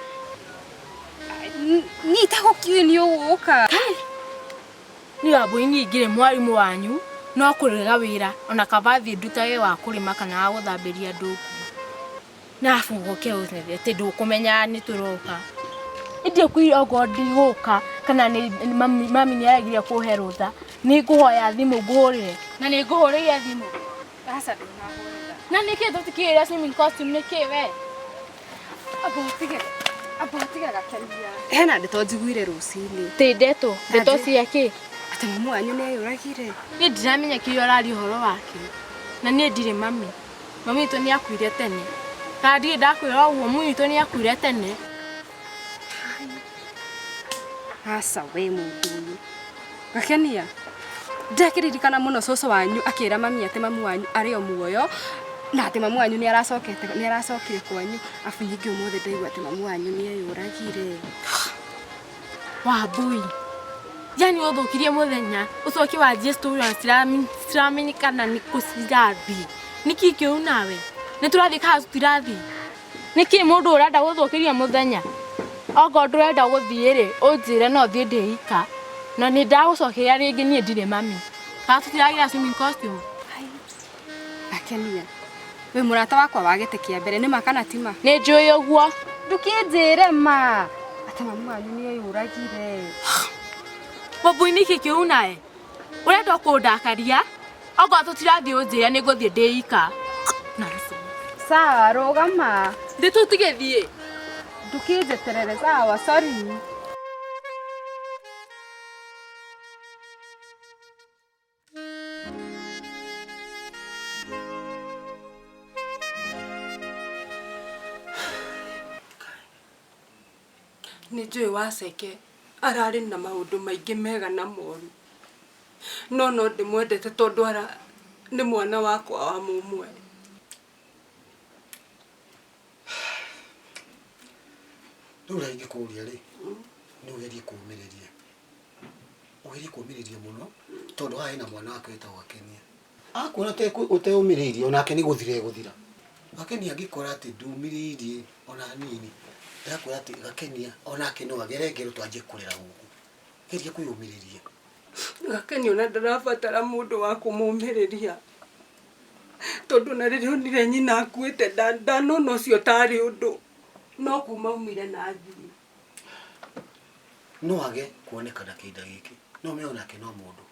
[SPEAKER 7] Niĩ itagũkiũĩ nĩ ũgũka.
[SPEAKER 3] Niĩ Wambũi niĩ ingĩrĩ mwarimũ wanyu no kũrega wĩra ona kaba thiĩ ndutage wa kũrĩma kana wa gũthambĩria andũ nguo. Na arabu ũke atĩ ndũkũmenya nĩ tũroka. Ingĩkwĩrire okorwo ndigũka kana mami nĩ aregire kũhe rũtha nĩ ngũhoya thimũ ngũhũrĩre na nĩ ngũhũrĩire thimũ.
[SPEAKER 7] Aca ndũnahũrĩra.
[SPEAKER 3] Na nĩkĩ tũtikĩrĩa swimming costume nĩkĩ we?
[SPEAKER 7] Amba ũtige amba ũtige gakenia. Hena ndeto njiguire rũcinĩ.
[SPEAKER 3] Tĩ ndeto ndeto cia kĩ?
[SPEAKER 7] Atĩ mamu wanyu nĩ eyũragire.
[SPEAKER 3] Niĩ ndiramenya kĩrĩa ũraria ũhoro wake. Na niĩ ndirĩ mami. Mami witũ nĩ akuire tene. Kana ndirĩ ndakwĩra ũguo mami witũ nĩ akuire tene.
[SPEAKER 7] Aca we mũndũ ũyũ. Gakenia. Ndakĩririkana mũno cũcũ wanyu akĩra mami atĩ mamu wanyu arĩ o muoyo na atĩ mamu wanyu nĩ aracokete nĩ aracokire kwanyu abu ningĩ ũmũthĩ ndaigua atĩ mamu wanyu nĩ eyũragire.
[SPEAKER 3] Wambui. Yani ũthũkirie mũthenya ũcoke wanjie story ona ciramenyekana nĩ kũ cirathiĩ. Nĩkĩ kĩu nawe? Nĩ tũrathiĩ kana tũtirathiĩ? Nĩkĩ mũndũ ũrenda gũthũkĩria mũthenya? Okorwo ndũrenda gũthiĩ rĩ, ũnjĩre no thiĩ ndĩ ika. Na nĩ ndagũcokeria rĩngĩ niĩ ndirĩ mami. Kana tũtiragĩra swimming costume?
[SPEAKER 7] Gakenia. Wĩ mũrata wakwa wa gĩtĩ kĩa mbere nĩ ma kana ti ma?
[SPEAKER 3] Nĩ njũĩ ũguo.
[SPEAKER 7] Ndũkĩnjĩre ma atĩ mamu wanyu nĩ eyũragire.
[SPEAKER 3] Wambui nĩkĩ kĩu nawe? Ũrenda kũndakaria? Okorwo tũtirathiĩ ũnjĩre nĩ ngũthiĩ ndĩ ika.
[SPEAKER 7] Sawa, rũgama.
[SPEAKER 3] Ndĩ tũtigĩthiĩ.
[SPEAKER 7] Ndũkĩnjeterere sawa, sorry.
[SPEAKER 8] Nĩ njũĩ Waceke ararĩ na maũndũ maingĩ mega na moru no no ndĩmwendete tondũ ara nĩ mwana wakwa wa mũmwe.
[SPEAKER 9] Rĩu ũrĩa ingĩkũria rĩ, nĩ ũgerie kũũmĩrĩria. Ũgerie kũũmĩrĩria mũno tondũ haha hena mwana wake wĩtagwo Gakenia. Akuona ũteũmĩrĩirie onake nĩ gũthira egũthira. Gakenia angĩkora atĩ ndũmĩrĩirie ona hanini, ndĩrakwĩra atĩ Gakenia onake no agere ngero twanjie kũrĩra gũkũ. Geria kwĩyũmĩrĩria.
[SPEAKER 8] Gakenia ona ndarabatara mũndũ wa kũmũmĩrĩria tondũ na rĩrĩa onire nyina akuĩte ndanona ũcio tarĩ ũndũ no kuma aumire na athiĩ.
[SPEAKER 9] No age kuonekana kĩhinda gĩkĩ, no me onake no mũndũ.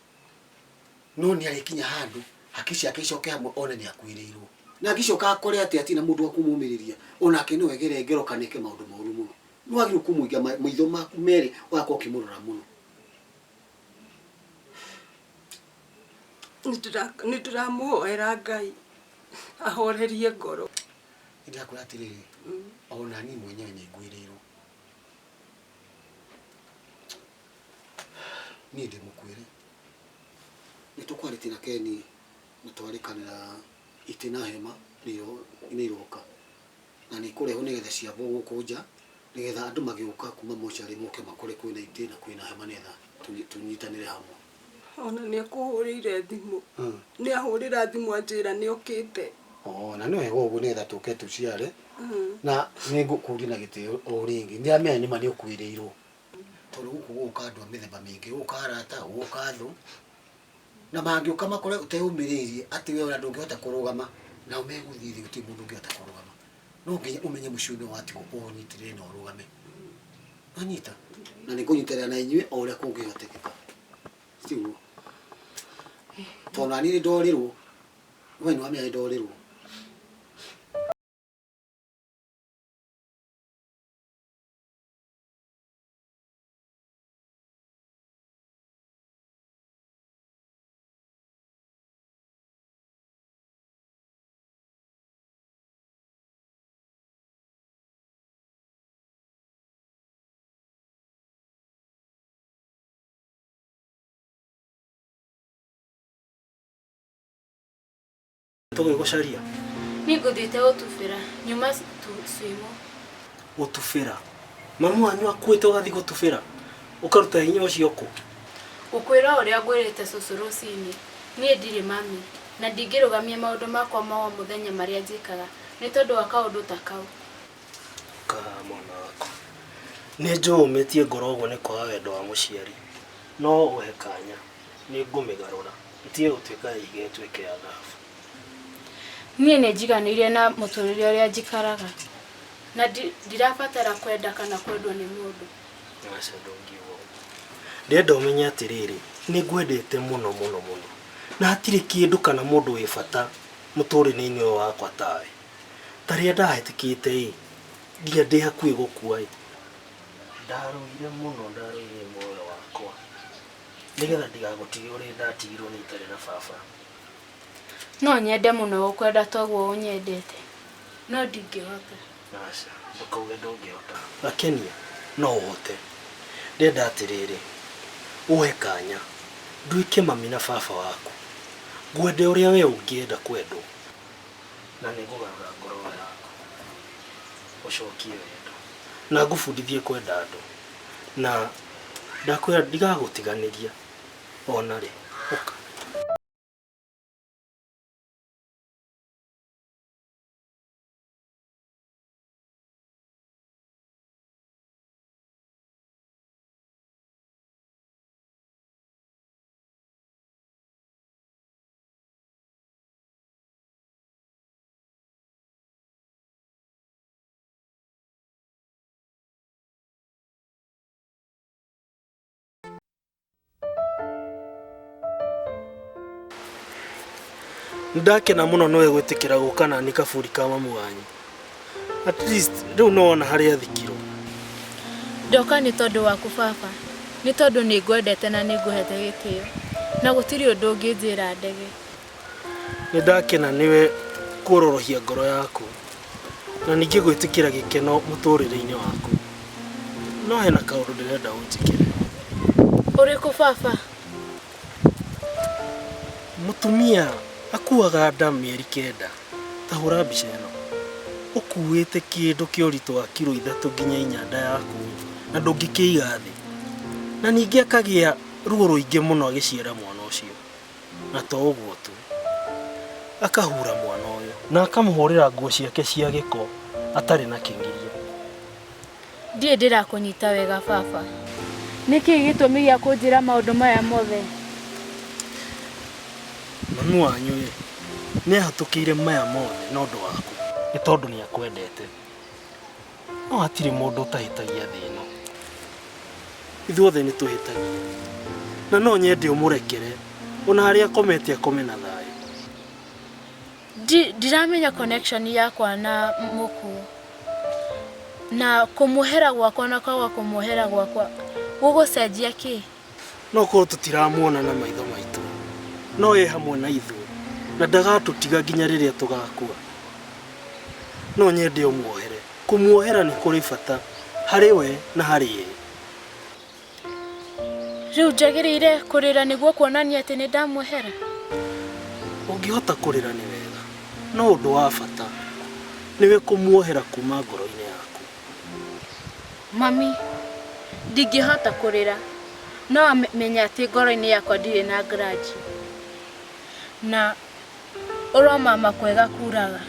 [SPEAKER 9] No nĩ arĩkinya handũ haki ciake icoke hamwe one nĩ akuĩrĩirwo. Na angĩcoka akore atĩ atirĩ na mũndũ wa kũmũmĩrĩria, onake no egere ngero kana eke maũndũ moru mũno. Nĩ wagĩrĩirwo kũmũiga maitho maku merĩ ũgakorwo ũkĩmũrora mũno.
[SPEAKER 8] Nĩ ndĩramũhoera Ngai ahorerie ngoro.
[SPEAKER 9] Nĩ ndĩrakwĩra atĩrĩrĩ, ona niĩ mwenyewe nĩ ngwĩrĩirwo. Niĩ ndĩ mũkuĩre. Nĩ tũkwarĩtie na Ken na twarĩkanĩra itĩ na hema nĩ iroka. Na nĩ ikũrehwo nĩgetha ciambwo gũkũ nja nĩgetha andũ magĩũka kuma mocarĩ moke makore kwĩna itĩ na kwĩna hema nĩgetha tũnyitanĩre hamwe.
[SPEAKER 8] Ona nĩ akũhũrĩire thimũ. Nĩ ahũrĩra thimũ anjĩra nĩ okĩte.
[SPEAKER 9] Oh, na nĩ wega ũguo nĩgetha tũke tũciare na nĩ ngũkũria na gĩtĩo o rĩngĩ. Nĩndĩramenya nĩma nĩ ũkuĩrĩirwo. Tondũ gũkũ gũgũka andũ a mĩthemba mĩingĩ, gũgũka arata, gũgũka thũ. Na mangĩũka makore ũteũmĩrĩirie atĩ we ona ndũngĩhota kũrũgama, nao megũthiĩ thĩ gũtirĩ mũndũ ũngĩhota kũrũgama. No nginya ũmenye mũciĩ ũyũ nĩ watigwo ũũnyitĩrĩre na ũrũgame. Wanyita? Na nĩ ngũnyitanĩra na inyuĩ o ũrĩa kũngĩhotekeka. Tiguo? Tondũ nani nĩ ndorĩrwo, we nĩ wamenya nĩ ndorĩrwo.
[SPEAKER 5] Tũgĩgũcaria.
[SPEAKER 3] Niĩ ngũthiĩte gũtubĩra nyuma swimo.
[SPEAKER 5] Gũtubĩra. Mamu wanyu akuĩte ũgathiĩ gũtubĩra. Ũkaruta hinya ũcio kũ?
[SPEAKER 3] Ngũkwĩra ũrĩa ngwĩrĩte cũcũ rũcinĩ. Niĩ ndirĩ mami na ndingĩrũgamia maũndũ makwa ma o mũthenya marĩa njĩkaga nĩ tondũ wa kaũndũ ta kau.
[SPEAKER 5] Ka mwana wakwa. Nĩ njũĩ ũmĩtie ngoro ũguo nĩ kwaga wendo wa mũciari. No ũhe kanya, nĩ ngũmĩgarũra. Ĩtige gũtuĩka ya ihiga ĩtuĩke ya thahabu.
[SPEAKER 3] Niĩ nĩ njiganĩire na mũtũrĩre ũrĩa njikaraga. Na ndirabatara kwenda kana kwendwo nĩ mũndũ.
[SPEAKER 5] Aca ndũngiuga ũguo. Ndĩrenda ũmenye atĩrĩrĩ, nĩ ngwendete mũno mũno mũno. Na hatirĩ kĩndũ kana mũndũ wĩ bata mũtũrĩre-inĩ ũyũ wakwa tawe. Ta rĩrĩa ndahĩtũkĩte ĩ, nginya ndĩ hakuhĩ gũkua ĩ, ndarũire mũno, ndarũire muoyo wakwa nĩgetha ndigagũtige ũrĩa ndatigirwo nĩ itarĩ na baba.
[SPEAKER 3] No nyende mũno gũkwenda toguo ũnyendete, no ndingĩhota.
[SPEAKER 5] Aca, ndũkauge ndũngĩhota. Gakenia, no ũhote. Ndĩrenda atĩrĩrĩ, ũhe kanya, nduĩke mami na baba waku. Ngwende ũrĩa we ũngĩenda kwendwo. Na nĩ ngũgarũra ngoro yaku, ũcokie wendo. Na ngũbundithie kwenda andũ. Na ndakwĩra ndigagũtiganĩria ona rĩ. Ũka. Ndakena mũno nĩwe gwĩtĩkĩra gũka nani kaburi ka mamu wanyu. At least rĩu nĩ wona harĩa athikirwo.
[SPEAKER 3] Ndoka nĩ tondũ waku baba, nĩ tondũ nĩ ngwendete na nĩ ngũhete gĩtĩo, na gũtirĩ ũndũ ũngĩnjĩra ndege.
[SPEAKER 5] Nĩ ndakena nĩwe kuororohia ngoro yaku na ningĩ gwĩtĩkĩra gĩkeno mũtũrĩre-inĩ waku. No hena kaũndũ ndĩrenda ũnjĩkĩre.
[SPEAKER 3] Ũrĩkũ baba?
[SPEAKER 5] Mũtumia akuaga nda mĩeri 9. Ta hũra mbica ĩno. Ũkuĩte kĩndũ kĩa ũritũ wa kiro 3 nginya 4 nda yaku na ndũngĩkĩiga thĩ. Na ningĩ akagĩa ruo rũingĩ mũno agĩciara mwana ũcio. Na to ũguo tu, akahura mwana ũyũ na akamũhũrĩra nguo ciake cia gĩko atarĩ na kĩgiria.
[SPEAKER 3] Ndirĩ ndĩrakũnyita wega baba. Nĩkĩ gĩtũmi gĩa kũnjĩra maũndũ maya mothe?
[SPEAKER 5] Mami wanyu ĩ, nĩ ahĩtũkĩire maya mothe na ũndũ waku, nĩ tondũ nĩ akwendete. No hatirĩ mũndũ ũtahĩtagia thĩ ĩno. Ithuothe nĩ tũhĩtagia. Na no nyende ũmũrekere, ona harĩa akomete akome na thayũ.
[SPEAKER 3] Ndiramenya connection yakwa na mũkuo. Na kũmuohera gwakwa na kwaga kũmuohera gwakwa gũgũcenjia kĩ?
[SPEAKER 5] No korwo tũtiramuona na maitho maitũ, no e hamwe na ithuĩ na ndagatũtiga nginya rĩrĩa tũgakua. No nyende ũmuohere. Kũmuohera nĩ kũrĩ bata harĩ we na harĩ ye.
[SPEAKER 3] Rĩu njagĩrĩire kũrĩra nĩguo kuonania atĩ nĩ ndamuohera?
[SPEAKER 5] Ũngĩhota kũrĩra nĩ wega, no ũndũ wa bata nĩwe kũmuohera kuma ngoro-inĩ yaku.
[SPEAKER 3] Mami, ndingĩhota kũrĩra, no menya atĩ ngoro-inĩ yakwa ndirĩ na grudge. Na ũromama kwega kuraga.